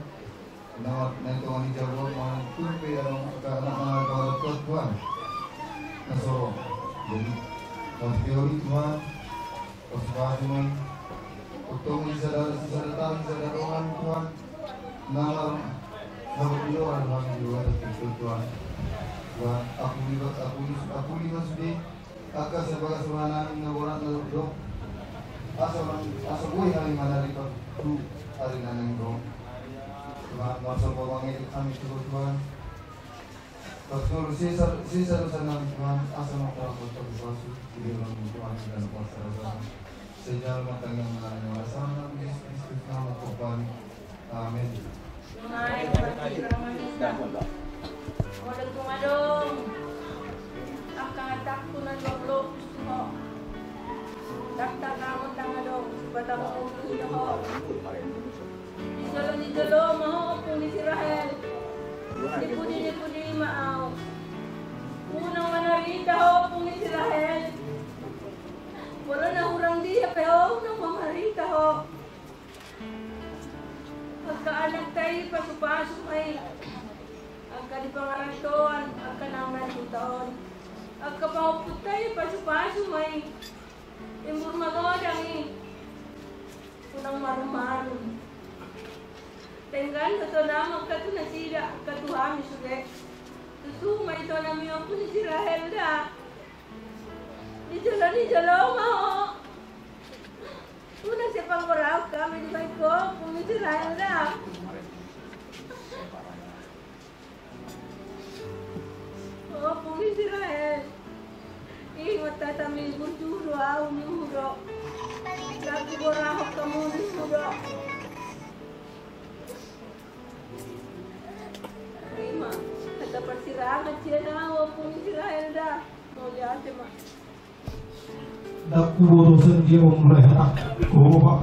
Na, na tonga ni jabu, manang turpe, adong angka anak na martua Tuhan. Na so, jadi, marteori Tuhan, pasupasu ma i. Tongtong di sada, di sada taon, di sada dongan Tuhan. Na mar, na mardoa Tuhan, di luar Tuhan. Tuhan, apuli, apuli, apuli ma sude. Angka sibagas roha nami na borat na dokdok. Asa, asa boi hami manari tu ari na naeng ro. Tuhan, marsoal pamangedek hami tu Tuhan. Pastor, sesa, sesa dosa nami Tuhan, asa ma Tuhan berpasu, di dalam Tuhan dan kuasa roha. Sejal matang yang mengalami alasan nami, Yesus Kristus nama Tuhan. Amin. Mai, pasti orang Indonesia. Modal tu madong. Angka hatangku na dua puluh tu ho. Daftar nama tanggal dong, batang kopi ho. Di jolo, di jolo ma ho, Ompung ni si Rahel. Di pudi, di pudi ma au. Unang manarita ho, Ompung ni si Rahel. Molo na hurang dia pe ho, unang manarita ho. Angka anakta i pasupasu ma i. Angka di pangarantoan, angka nang na di huta on. Angka pahompunta i pasupasu ma i. Imbur magodang i. Unang marumarum. Denggan do tona angka tu nasida, angka tu hami sude. Tutu ma i tona mi, Ompung ni si Rahel da. Di jolo, di jolo ma ho. Unang sai panggoraon hami, dibaen ho, Ompung ni si Rahel da. Ompung ni si Rahel. Ingot hata mi burju do au ni hudo. Tapi gorahon hamu ni hudo. Ima, hata parsirangan sian au, Ompung ni si Rahel da. Mauliate ma. Ndang huboto songon dia, Om, mulai hatangku, Bapak.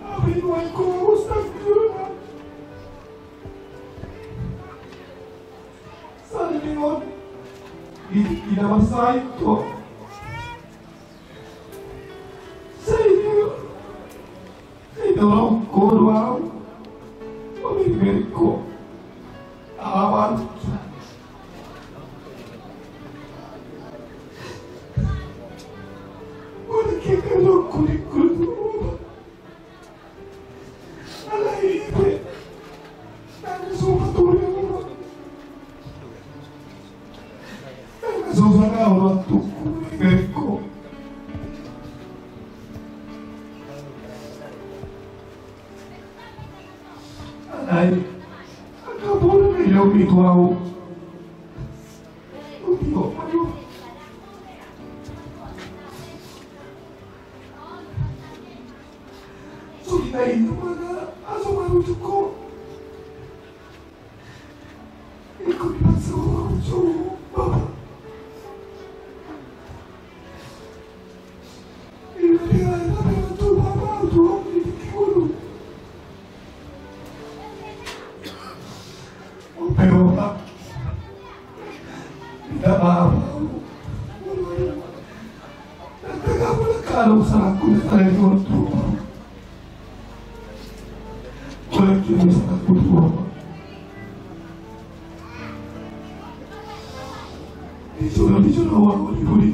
Tapi nuaeng ho, Ustaz, di rumah. Sari ni on, di, di na marsahit ho. Sai dia, sai dia orang kodo au. Mami berko. Awan. Boleh kita lo kulit kulit. Alai ipe. Nang so paturi. Nang so sana orang tuku berko. Alai. Angka boru na ilau itu au. Uti kok. Sudah itu mana? Asal baru cukup. Ikut masuk cukup. Ina, ina, ina, ina, tu, apa, tu, apa, di, di, di, Ope, opa. Minta maaf. Kalau salahku, saya itu. Kalau itu salahku, Tuhan. Di sana, di sana, orang di budi.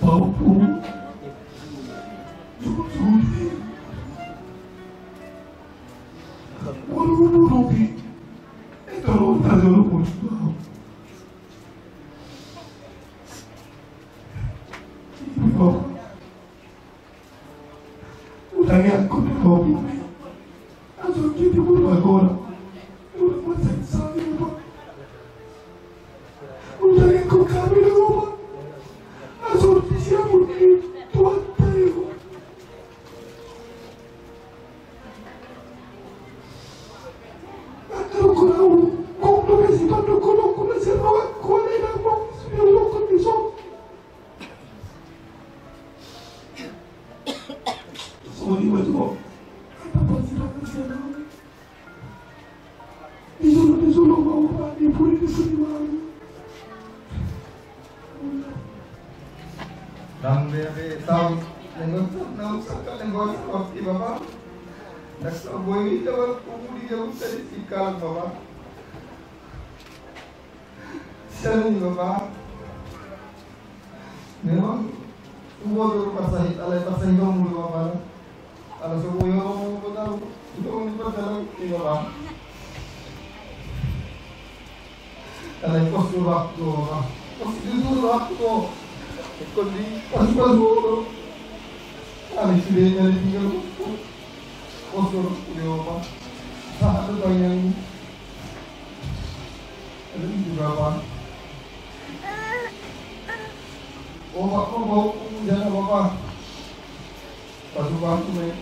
Bau pun. Cukup sulit. Waduh, waduh, waduh. Eh, tolong, tolong, waduh. Ini, Bang. Udah ya, aku di bawah bumi. Langsung jadi berubah orang. Udah masa saya, Bang. Udah ya, aku kami di rumah. Langsung siap, Tuhan, tayo. Nang be be tau, nang be tau, nang sakal nang be tau, Bapa. Nang sa boi ni tau, kubu di jauh tadi tikal, Bapa. Sian i, Bapa. Memang, kubu tu parsahit, alai parsahit dong mulu, Bapa. Ala so boi orang mau tahu, itu orang ni parsahit, Bapa. Alai pos do rohangku, Bapa. Pos do rohangku. Ingkon di pos, pos do. Alai sude na ditinggal. Pos do rohangku, Bapa. Sahat do bayanan. Alai itu, Bapa. Obat ko bau ku jana, Bapa. Pasupasu ma i.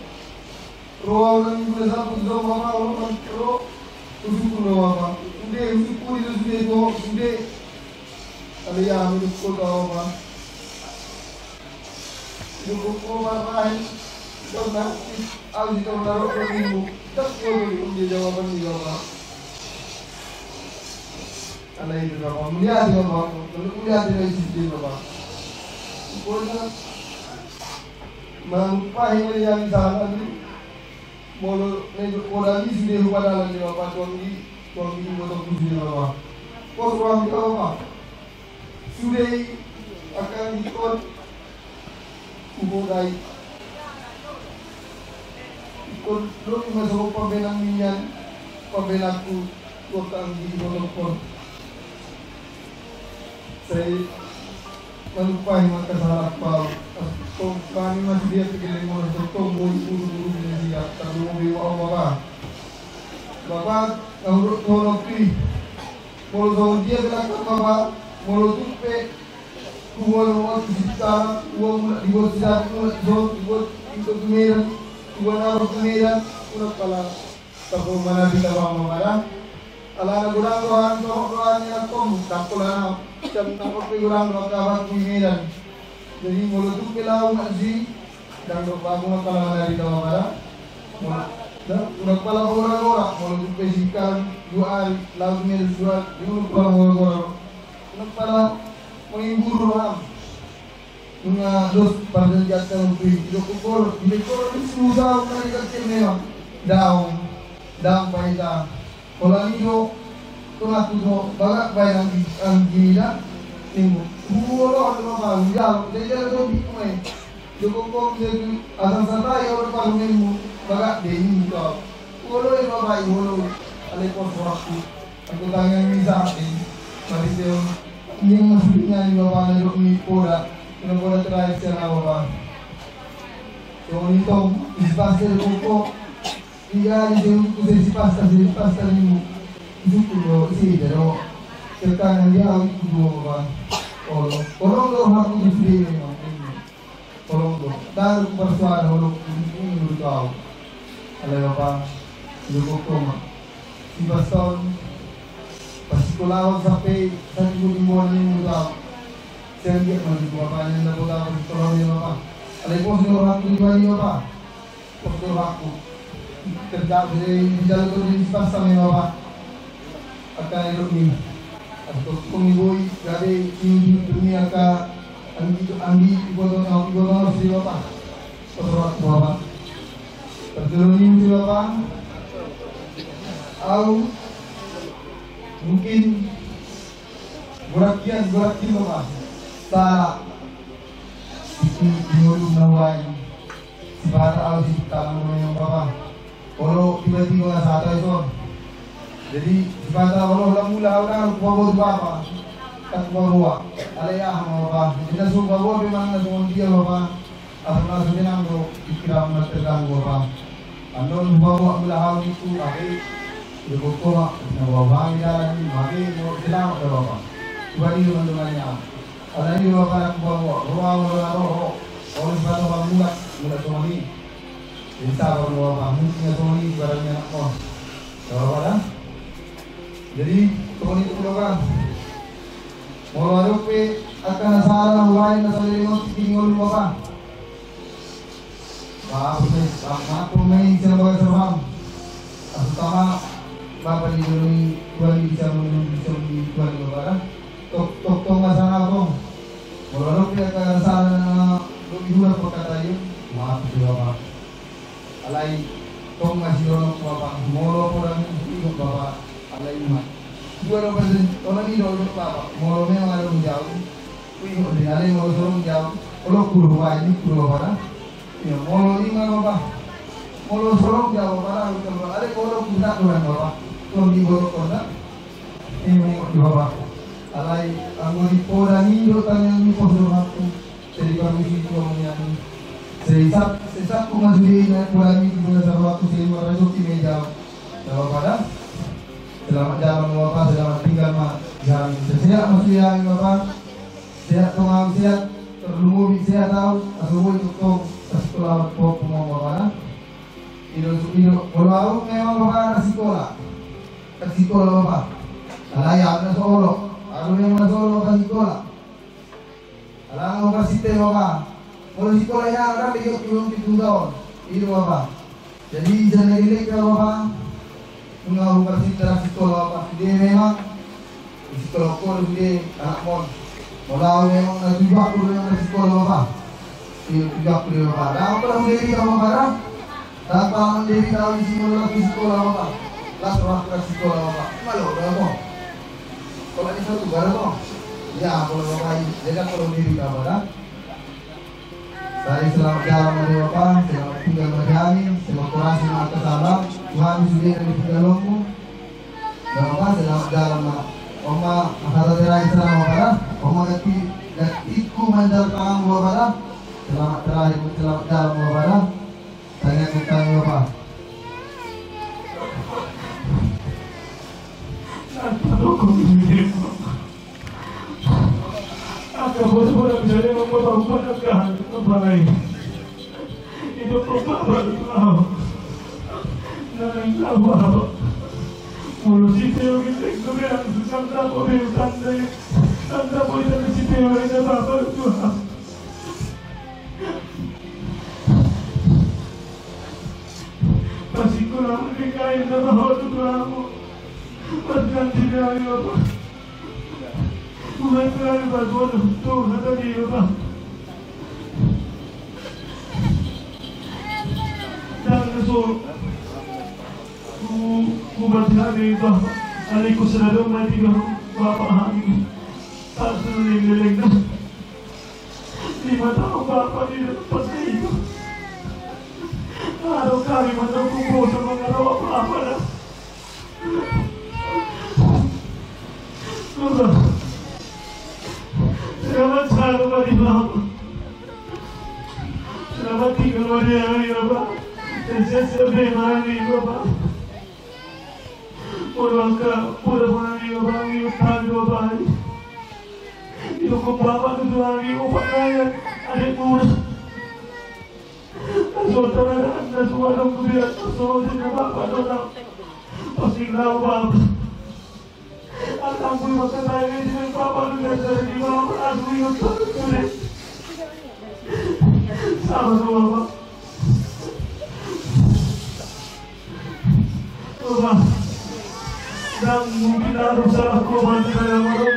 Ro ahu nang gule sapu do, Bapa, olo nang ro. Husungkun do, Bapa. Sude, husungkun i do sude, do sude. Alai ia hami do kota, Bapa. Di kota, Bapa, lain. Kota, au di kota ro, kota minggu. Tak kota di kota jawaban di, Bapa. Alai itu, Bapa. Mulia di, Bapa. Mulia di, Bapa. Pokokna. Mangupahi ma i anggi sahali. Molo na i poda ni sude hupadalan di, Bapa, tu anggi, tu anggi, tu boto sude, Bapa. Pos roham, Bapa. Sude i angka anggi on hupoda i. Ingkon lobi ma songon pambahenan nian, pambahenanku tu angka anggi di boto on. Sai manumpahi ma kesalahanku. Tong bani ma sude pe gelleng molo tong boi buru-buru di nasida. Tarlumobi ma au, Bapa. Bapa, na hudok tu honok i. Molo songon dia pe langkam, Bapa, molo tung pe huboan ho tu Sitanggang, huboan mulak, diboan Sitanggang mulak tu son, diboan ingkon tu Medan, diboan ahu tu Medan, unang pala. Tabo manabita bang mamada. Alana godang roha ni torop roha ni anakkonmu, ndang pola na sian nangkok pe godang do angka abatku i Medan. Jadi molo tung pe laho ma disi, ndang do bang unang pala manabita mamada. Molo, ndang, unang pala gora-gora, molo tung pe singkalan dua ari, laho tu Medan dua ari, jadi unang pala gora-gora. Unang pala mangimburu roham. Nunga dos parjanjian on tu i, didok ho, didok ho, di susa, nunga dikasih memang. Daong, daong paita. Holan i do, tonganku do, bagak baen anggi, anggi mida, ninmu. Huolo, ado ma, Bapa, hujalo, jadi jalo do, didok ho, didok ho, jadi, asa satai, olo, parumenmu, bagak be, ninmu, kau. Huolo, Bapa, huolo, alai pos rohangku. Angkup tangan ni sapi. Mari teo. Ini masuknya di bawah laduk ni poda. Ini poda terakhir siapa, Bapa? Tong itu, isi pasir pokok. Tiga di sini, isi pasir, isi pasir ini. Isi kudo, isi dero. Tekan yang dia, aku kudo, Bapa. Olo, olo, olo, aku di sini, Bapa. Holong do. Ndang huparsoada holongku, ninmu do tu au. Alai Bapa, didok ho ma. Sipasahat, pasikolahon sampe satimbo-timboan ninmu do au. Sai anggiat ma didok Bapa, ninna Bapa, pasikolahon i Bapa. Alai pos do rohangku tu Tuhan i Bapa. Pos do rohangku. Kerja, jadi dijalo tu di sipasahat i Bapa. Angka na didok ni. Asa tong i boi, gabe, tinggi, dunia ka, anggi, anggi, iboto, iboto, si Bapa. Kotor Bapa. Pertolongan si Bapa. Au, mungkin, gorakian, gorakian Bapa. Sa, di, di ngolu na huain. Sipata au si tangan memang Bapa. Olo tiba-tiba nga sata ison. Jadi sipata olo lam mula au nang hupaboa tu Bapa. Kan hupaboa. Alai aha ma Bapa. Jadi na so hupaboa pe manang na songon dia Bapa. Asa na so tenang do pikiranmu na terganggu Bapa. Annon hupaboa mula au nitu ake. Didok ho ma na hupaboa di dalan i ake mo selamat do Bapa. Tuhan i do mandongani au. Alai i do Bapa na hupaboa, roha, roha, roha, roha. Olo sipata Bapa mulak, mulak songon i. Jadi sabar do Bapa, mungkin na songon i, barang ni anak on. Bapa da. Jadi, songon i tu Bapa. Molo adong pe, angka na sala, na huain, na sala, na tinggi ngolu Bapa. Bapa, Bapa, Bapa, main, siapa, Bapa, Bapa. Asa tama, Bapa ni jolo ni, Tuhan ni bisa mulu bisa mulu Tuhan ni Bapa. Tok tok tok masa na tong. Molo ro pe angka sala na lobi hula pokata i. Maaf tu Bapa. Alai tong masih ro Bapa. Molo poda ni Bapa. Alai ma. Dua lo pesen. Tona ni do Bapa. Molo memang ada menjauh. Ui, ode ale molo sorong jau. Olo kuru wa ini kuru wa bara. Iya, molo ima lo ba. Molo sorong jau bara, ui kuru wa ale molo kuru tak doan ba. Lo ni molo kota. Ini mengok di baba. Alai anggo di poda ni do tanya ni pos do aku. Jadi permisi tu orang yang. Seisap seisap ku masudi na poda ni di poda satu waktu selima rajo ki mejau. Selamat pada. Selamat jalan Bapak, selamat tinggal Mak. Yang sehat masih yang Bapak. Sehat tong au sehat, terlumobi sehat au, asa boi tong, asa sikola au tong pungong bapa na. Ido ido, molo au memang bapa na sikola. Na sikola bapa. Alai au na so olo, au memang na so olo bapa sikola. Alai au bapa site bapa. Molo sikola ya kan dia belum ditundaon. Ido bapa. Jadi ija na gelek ya bapa. Nunga huparsinta sikola bapa sude memang. Sikola ko sude anak mon. Molo au memang na tujuan ku memang na sikola bapa. Iya tujuan ku dia bapa. Nah, apa lah sude di bapa dah. Tanpa menderita au isi molo lagi sikola bapa. Las rohak na sikola bapa. Malo dah mo. Kalau ini satu barang mo. Ya kalau bapa ini. Jadi kalau menderita bapa dah. Sai selamat jalan ma di bapa, selamat tinggal ma di hami, selamat korasi ma angka sala, tu hami sude na di tinggalonmu. Bapa, selamat jalan ma. Oma, masa terakhir sana bapa dah. Oma ganti, gantiku manjal tanganmu bapa dah. Selamat terakhir, selamat jalan bapa dah. Tanya ku tanya bapa. Angka bos bola bisa dia membuat aku pada kehadiran balai. Itu pembawa itu. Nah, itu apa? Mulu si Teo gitu, itu dia. Santa boy tanda, santa boy tanda si Teo itu apa itu? Pas iko na mangke kain na bawa tu tulamu. Pas ganti dari apa? Bukan kali pas bodoh tu kata dia apa? Dan kesul. Ku ku berhati apa? Aliku sedang mati dengan bapak hami. Tak sulit leleng dah. Lima taon bapa di depan saya itu. Aduh kami menunggu bosan mengarau apa-apa dah. Selamat selalu bagi bapa. Selamat tinggal bagi kami bapa. Saya sedih bagi bapa. Molo angka poda bapa ni bapa ni utang bapa ni. Didokon bapa tu tulang ni opat nai adek muna. Naso taradan naso adong tu biak naso sina bapa donang. Pasti lau bapa. Atang bui masa tayang ini bapa tu biak dari di bapa asli utang tu dek. Sama tu bapa. Bapa, dan mungkin ada salah ko bapa yang ada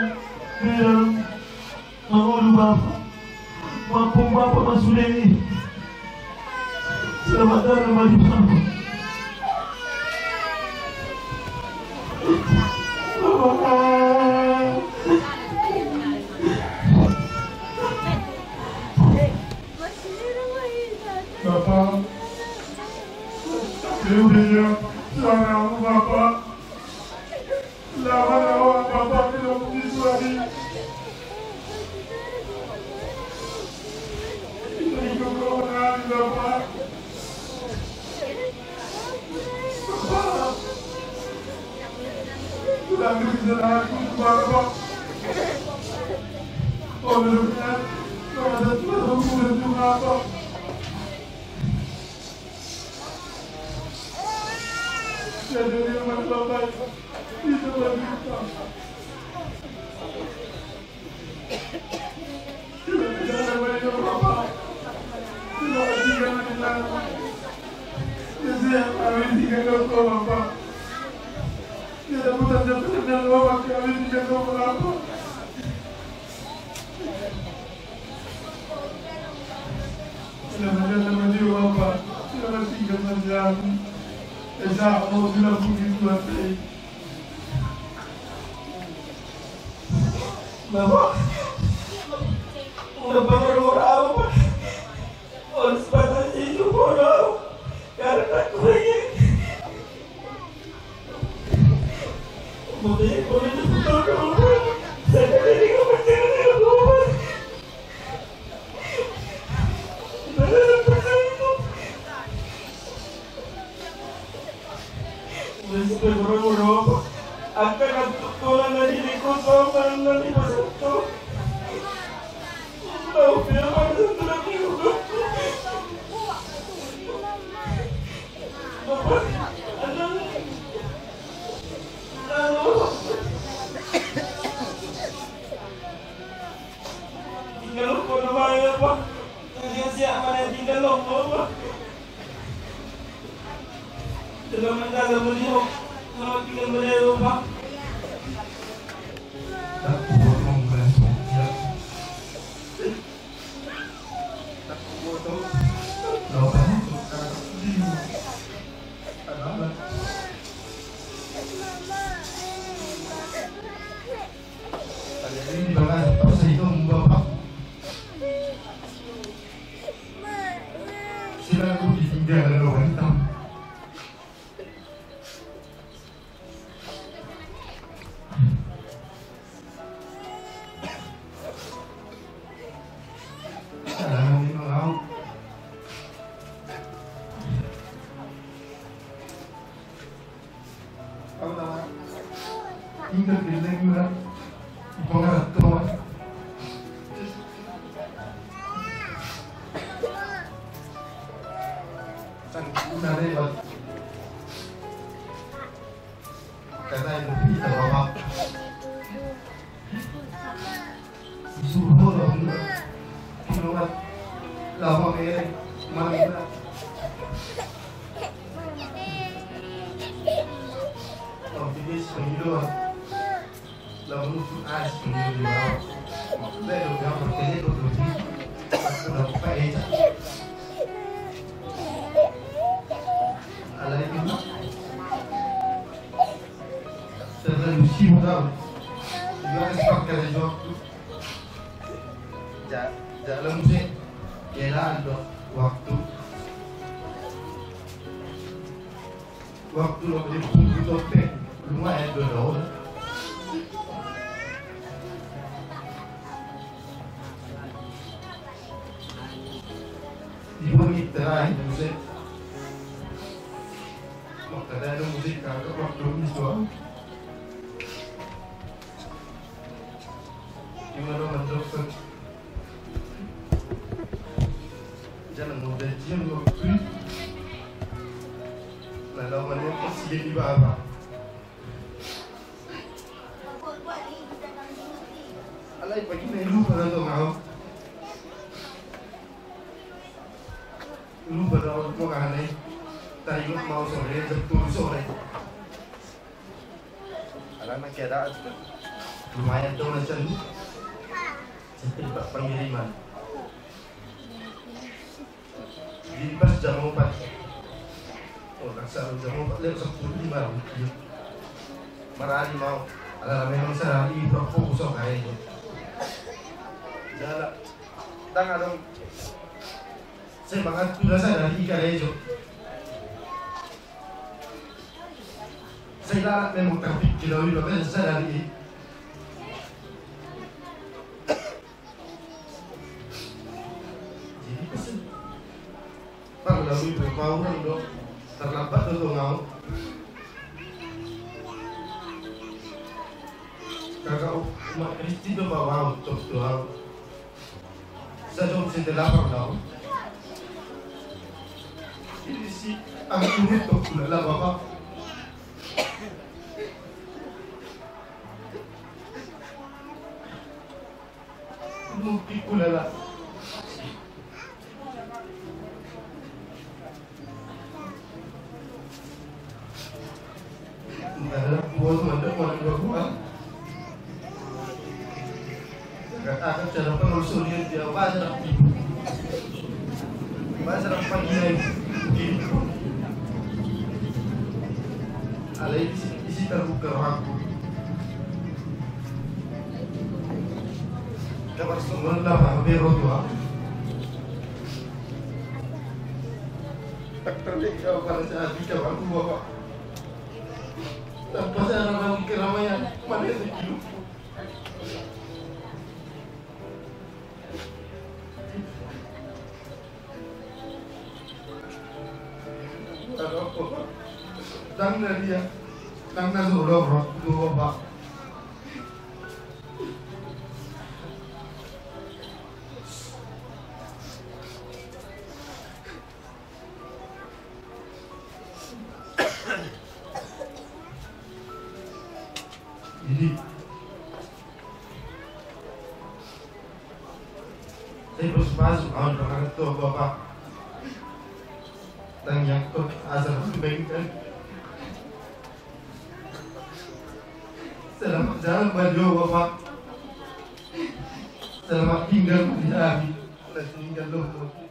di dalam mangolu bapa. Mampung bapa masuk ini. Selamat datang bagi bapa. Bapa. Bapa, dia udah ya, suara aku Bapa. Lama-lama Bapa tidak mungkin lagi. Kita ikut kau menang, Bapa. Bapa. Kurang bisa aku, Bapa. Oh, benar-benar, kau ada Tuhan, aku ada Tuhan, Bapa. Bapak, udah bangun rumah apa? Harus batasi itu bodoh. Karena aku pengen. Mau tanya, mau tanya, betul, betul. Saya kan jadi kepentingan apa? Betul, betul. Angka na tulang na di Dengkot, na di Pasar. Tahu dia pada tulang di rumah. Bapak, anak. Tinggal lu kono, Pak, ya, Pak. Tinggal siap mana tinggal lu, Pak. Selamat datang, Beliau. Selamat tinggal, Beliau, Pak. Sila ku ditinggal lo, Bang. Au nama. Ingat di lagi lah. Pengarat tuan. Sang kita lewat. Kata yang kita bapak. Disuruh bola, penguat lama, eh, mana kita? Kau tiga pengiluan. Lalu pun as pengiluan. Baru dia berkeliling betul. Aku dapat eja. Alai itu. Terlalu sibuk kau. Juga sepakat juga. Ja, jalan musik. Jalan do waktu. Waktu lo beli buku topeng. Lumayan do daun. Di bumi terakhir musik. Maka ada musik kagak waktu itu. Gimana mandok? Jangan mau janjian waktu itu. Nah, lawan yang pasti jadi bapak. Alai pagi na lupa na tong au. Lupa na tong au, taringot mau sore, jam tolu sore. Alana keadaan lumayan do na sian. Sian tempat pengiriman. Di pas jam opat. Oh, tak salah jam opat, lewat sepuluh lima. Marari mau. Alana memang sadari, berapa usah kaya itu. Jalan. Tang adong. Semangat tu rasa dari karejo. Sai larat memang terpikir, lalu iba kan sadari. Jadi pesen. Parlalu iba, mau nang do. Terlambat do tong au. Kakak umat Kristen do mau, cok do au. Sadong sete lapar dau. Ini si aku itu kula lah bapak. Mungkin kula lah. Enggak ada buat mandek mandek dua bulan. Kakak cara pengusul dia dia bahasa dak tipu. Bahasa dak pagi naik. Alai isi, isi terbuka rohangku. Kabar semua lah Pak Bero tua. Tak terlihat pada saat kita baru bapak. Tanpa saya orang keramaian mana itu hidup. Ndang na dia, ndang na jolo ro, dua, Pak. Jadi, saya bersepasu kawan berharap tuh Bapak. Dan yang tuh asal membengkel. Selamat jalan berdua Bapak. Selamat tinggal di hati. Selamat tinggal dulu.